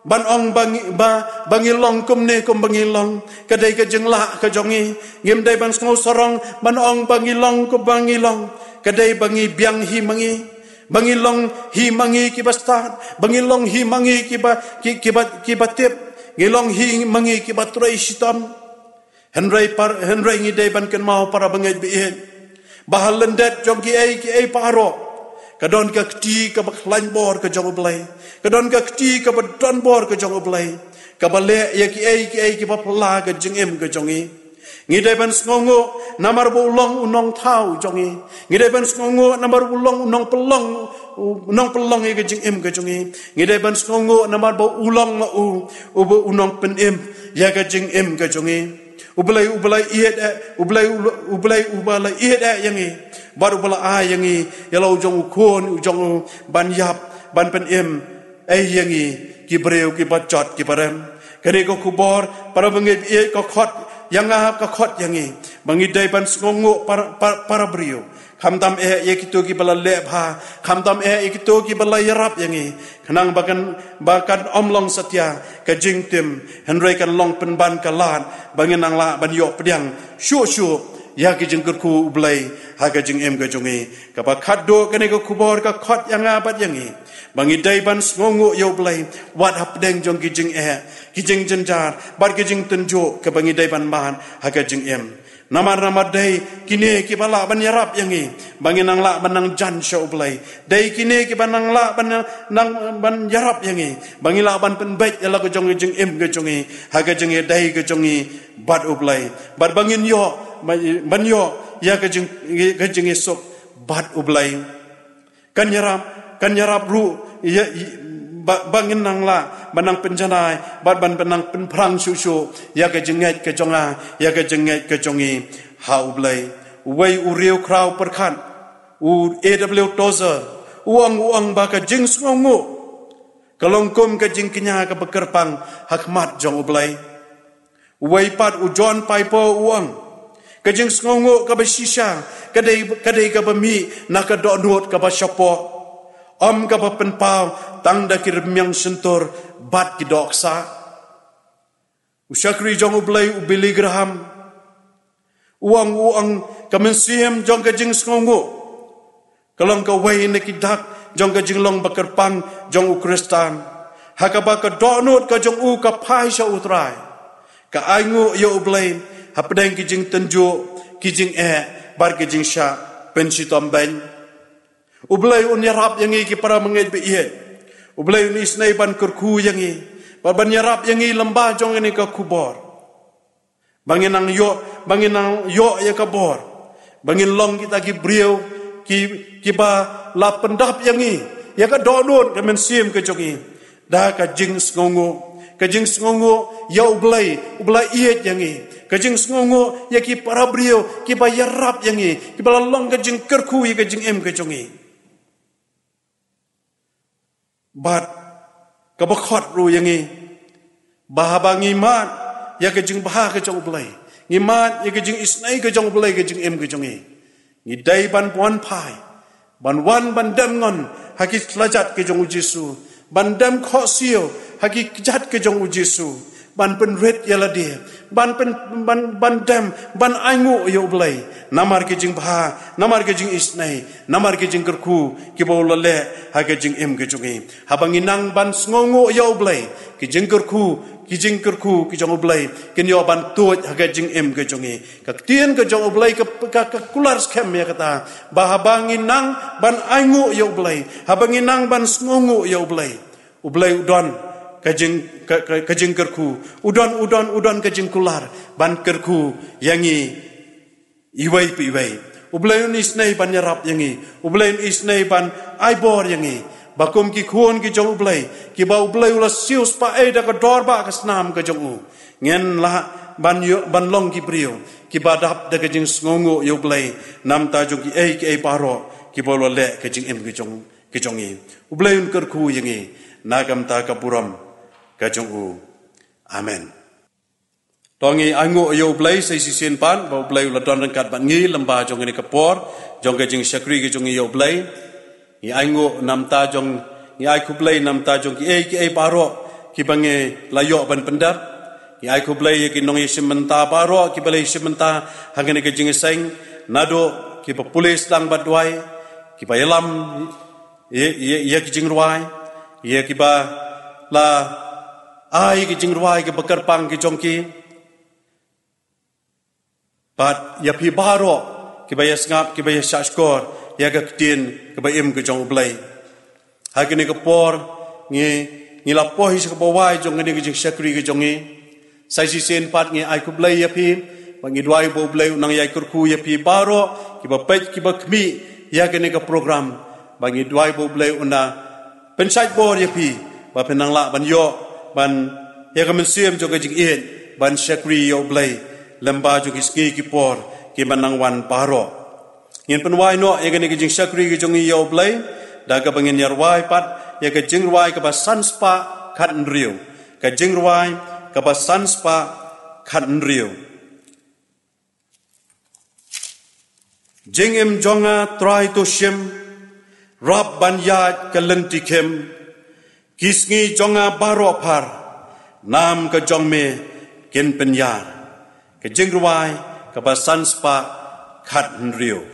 ban ong ba ngi, ba, ba ngi long kumne kumba ngi long, ka dei ka jinglah ka jong ngi. Ngim dei ban sngew sarong ban ong ba ngi long kumba ngi long, ka dei ba ngi biang hi ma ngi, ba ngi long hi ma ngi kiba stad, ba ngi long hi ma ngi kiba, ki, kiba, kiba tip, ngi long hi ma ngi kiba trei shitom. Hynrei par, hynrei ngi dei ban kynmaw, para bangeit ba ïeit, ba ha lyndet jong kiei kiei baroh ka don ka kti kaba khlaiñ bor ka jong U Blei, ka don ka kti kaba don bor ka jong U Blei, kaba leh ïa kiei kiei kiba phylla ka jingim ka jong ngi. Ngi dei ban sngewnguh namar ba u long u nongthaw jong ngi. Ngi dei ban sngewnguh namar ba u long u nongpynlong, u nongpynlong ïa ka jingim ka jong ngi. Ngi dei ban sngewnguh namar ba u long ma u, uba u nongpynim ïa ka jingim ka jong ngi. U Blei, U Blei ïeit eh, U Blei, U Blei, U Blei uba la ïeit eh ïa ngi, bad uba la ai ïa ngi ïa la u jong u khun u jong u ban ïap, ban pynim ei ïa ngi ki briew kiba jot kiba rem. Kane ka khubor, para bangeit ba ïeit, ka khot ïa nga, ka khot ïa ngi ba ngi dei ban sngewnguh para, para, para briew. Khamtam eh ïa kito kiba la leh bha, khamtam eh ïa kito kiba la ïarap ïa ngi, khnang ba kan, ba kan ym long satia ka jingtim, hynrei kan long pynban ka lad ba ngin nang lah ban ïoh pdiang shuh shuh ïa ki jingkyrkhu U Blei ha ka jingim ka jong ngi. Kaba khatduh, kane ka khubor ka khot ïa nga bad ïa ngi ba ngi dei ban sngewnguh ïa U Blei wat hapdeng jong ki jingeh, ki jingjynjar bad ki jingtynjuh kaba ngi dei ban mad ha ka jingim. Namar, namar dei kine kiba lah ban ïarap ïa ngi ba ngin nang lah ban nang jan sha U Blei. Dei kine kiba nang lah ban nang, nang ban ïarap ïa ngi ba ngin lah ban pynbeit ïa la ka jong ka jingim ka jong ngi ha ka jingïadei ka jong ngi bad U Blei, bad ba ngin ïoh, ban ïoh ïa ka jing, ka jingïasuk bad U Blei. Kan ïarap, kan ïarap ruh ïa, ïa, ba, ba ngin nang lah ban nang pynjanai bad ban, ban nang pynphrang shuh shuh ïa ka jingngeit ka jong nga, ïa ka jingngeit ka jong ngi ha U Blei. Uwei u riewkhraw pyrkhat, u A W Tozer, u ong, u ong ba ka jingsngewnguh ka long kum ka jingkñia kaba kyrpang ha khmat jong U Blei. Uwei pat, u John Piper, u ong, ka jingsngewnguh kaba shisha ka dei, ka dei kaba mih na ka dohnud kaba shapoh, ym kaba pynpaw tang da ki rmiang shyntur bad ki dohksa. U shakri jong U Blei, u Billy Graham, u ong, u ong, ka mynsiem jong ka jingsngewnguh ka long kawei na ki dak jong ka jinglong bakyrpang jong u Khristan, ha kaba ka dohnud ka jong u ka phai sha U Trai, ka ainguh ïa U Blei hapdeng ki jingtynjuh, ki jingeh bad ki jingshah pynshitom beiñ. U Blei un ïarap ïa ngi, ki para bangeit ba ïeit. U Blei un isynei ban kyrkhu ïa ngi bad ban ïarap ïa ngi lyngba jong kane ka khubor, ba ngin nang ïoh, ba ngin nang ïoh ïa ka bor, ba ngin long kita ki briew ki, kiba la pyndap ïa ngi, ïa ka dohnud, ka mynsiem ka jong ngi da ka jingsngewnguh, ka jingsngewnguh ïa U Blei uba la ïeit ïa ngi, ka jingsngewnguh ïa ki para briew kiba ïarap ïa ngi, kiba la long ka jingkyrkhu ïa ka jingim ka jong ngi. Bad kaba khot ruh ïa ngi ba haba ngi mad ïa ka jingbha ka jong U Blei, ngi mad ïa ka jingisynei ka jong U Blei, ka jingim ka jong ngi, ngi dei ban wan phai, ban wan ban dem ngon ha ki kjat ka jong U Jisu, ban dem khohsiew ha ki kjat ka jong U Jisu, ban pynrit ïa lade, ban pyn, ban, ban dem, ban ainguh ïa U Blei namar ki jingbha, namar ki jingisynei, namar ki jingkyrkhu kiba u la leh ha ka jingim ka jong ngi. Haba ngi nang ban sngewnguh ïa U Blei, ki jingkyrkhu, ki jingkyrkhu ki jong U Blei kin ïoh ban tuid ha ka jingim ka jong ngi. Ka ktien ka jong U Blei ka, ka, ka kular skhem ïa kata, ba haba ngi nang ban ainguh ïa U Blei, haba ngi nang ban sngewnguh ïa U Blei, U Blei u don ka jing, ka, ka, ka jingkyrkhu, u don, u don, u don ka jingkular ban kyrkhu ïa ngi iwei pa iwei. U Blei un isynei ban ïarap ïa ngi, U Blei un isynei ban ai bor ïa ngi. Ba kum ki khun ki jong U Blei, kiba U Blei u la siew spah ei da ka dor ba ka snam ka jong u, ngin lah ban ïoh, ban long ki briew kiba dap da ka jingsngewnguh ïa U Blei namar jong kiei kiei baroh kiba u la leh ha ka jingim ka jong, ka jong ngi. U Blei un kyrkhu ïa ngi na ka bynta ka burom ka jong u. Amen. To ngi ainguh ïa U Blei sa shisien pat ba U Blei u la don ryngkat bad ngi lyngba jong kane ka por jong ka jingshakri ka jong ngi ïa U Blei. Ngi ainguh namar jong, ngi ai khublei namar jong kiei kiei baroh kiba ngi la ïoh ban pyndep. Ngi ai khublei ïa ki nongïashim bynta baroh kiba la ïashim bynta ha kane ka jingïaseng, naduh kiba pule sdang bad duwai, kiba ïalam ïa, ïa, ïa ki jingrwai, ïa kiba la ai ki jingrwai kiba kyrpang ki jong ki. Bad ïa phi baroh kiba ïasngap, kiba ïashahshkor ïa ka ktien kaba im ka jong U Blei. Ha kane ka por ngi, ngi la poi sha kaba wai jong kane ka jingshakri ka jong ngi. Sa shisien pat ngi ai khublei ïa phi, ba ngi duwai ba U Blei un nang ïai kyrkhu ïa phi baroh kiba peit kiba khmih ïa kane ka program. Ba ngi duwai ba U Blei un da pynshait bor ïa phi, ba phin nang lah ban ïoh ban ïa ka mynsiem jong ka jingïeit ban shakri ïa U Blei lyngba jong ki sngi ki por kiba nang wan baroh. Ngin pynwai noh ïa kane ka jingshakri ka jong ngi ïa U Blei da kaba ngin ïarwai pat ïa ka jingrwai kaba san spah khathynriew. Ka jingrwai kaba san spah khathynriew. Jingim jong nga Trai to shim, rap ban ïaid ka lynti khim, ki sngi jong nga baroh phar, nam ka jong me kin pynïar. Ka jingrwai kaba san spah khathynriew.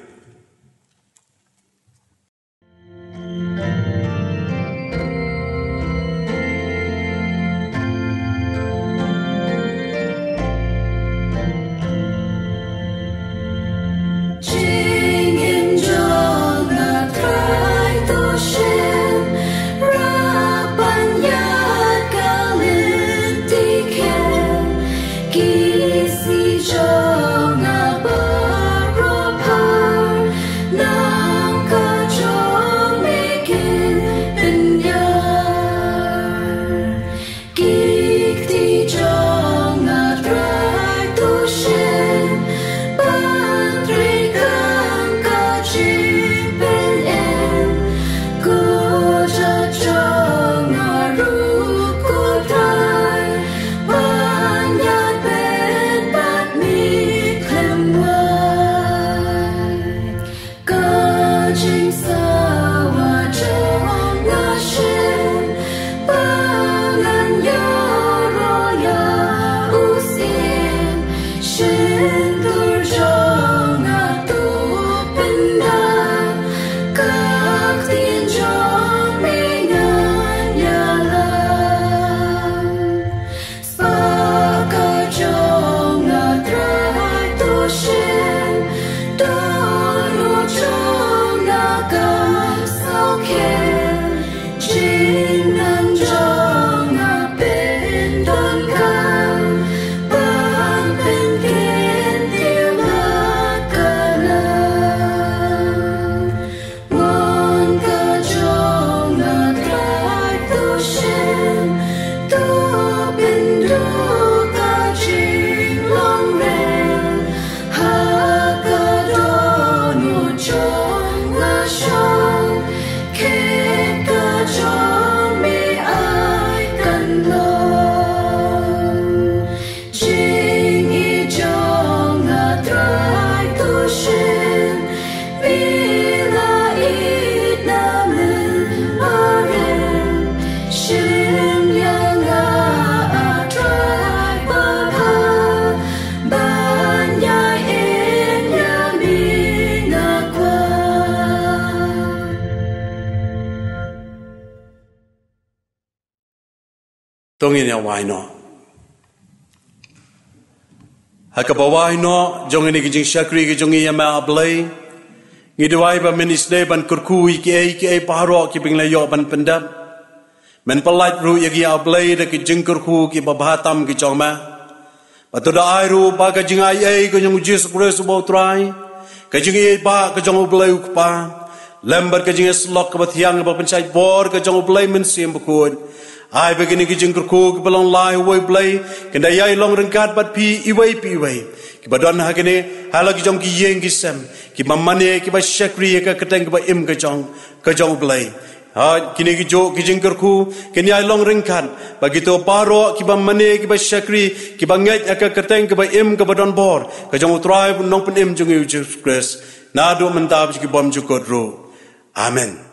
To ngin ïa wai noh. Ha kaba wai noh jong kine ki jingshakri ki jong ngi, ïa me A Blei, ngi duwai ba men isynei ban kyrkhu ïa kiei kiei baroh kiba ngi la ïoh ban pyndep. Men pyllait ruh ïa ngi A Blei da ki jingkyrkhu kiba bha tam ki jong me. Bad to da ai ruh ba ka jingai ei ka jong U Jisu Khrist uba U Trai, ka jingïeit ba ka jong U Blei U Kpa, lem bad ka jingïasyllok kaba thiang kaba pynshait bor ka jong U Blei Mynsiem Bakhuid, ai ba kine ki jingkyrkhu kiba long lai ha uwei U Blei kin da ïai long ryngkat bad phi iwei pa iwei kiba don ha kine, ha la ki jong ki ïing ki sem, kiba mane, kiba shakri ïa ka kyrteng kaba im ka jong, ka jong U Blei. Ha kine ki juh ki jingkyrkhu kin ïai long ryngkat bad kito baroh kiba mane, kiba shakri, kiba ngeit ha ka kyrteng kaba im kaba don bor ka jong U Trai bad U Nongpynim jong ngi U Jisu Khrist, naduh mynta bad ki bymjukut ruh. Amen.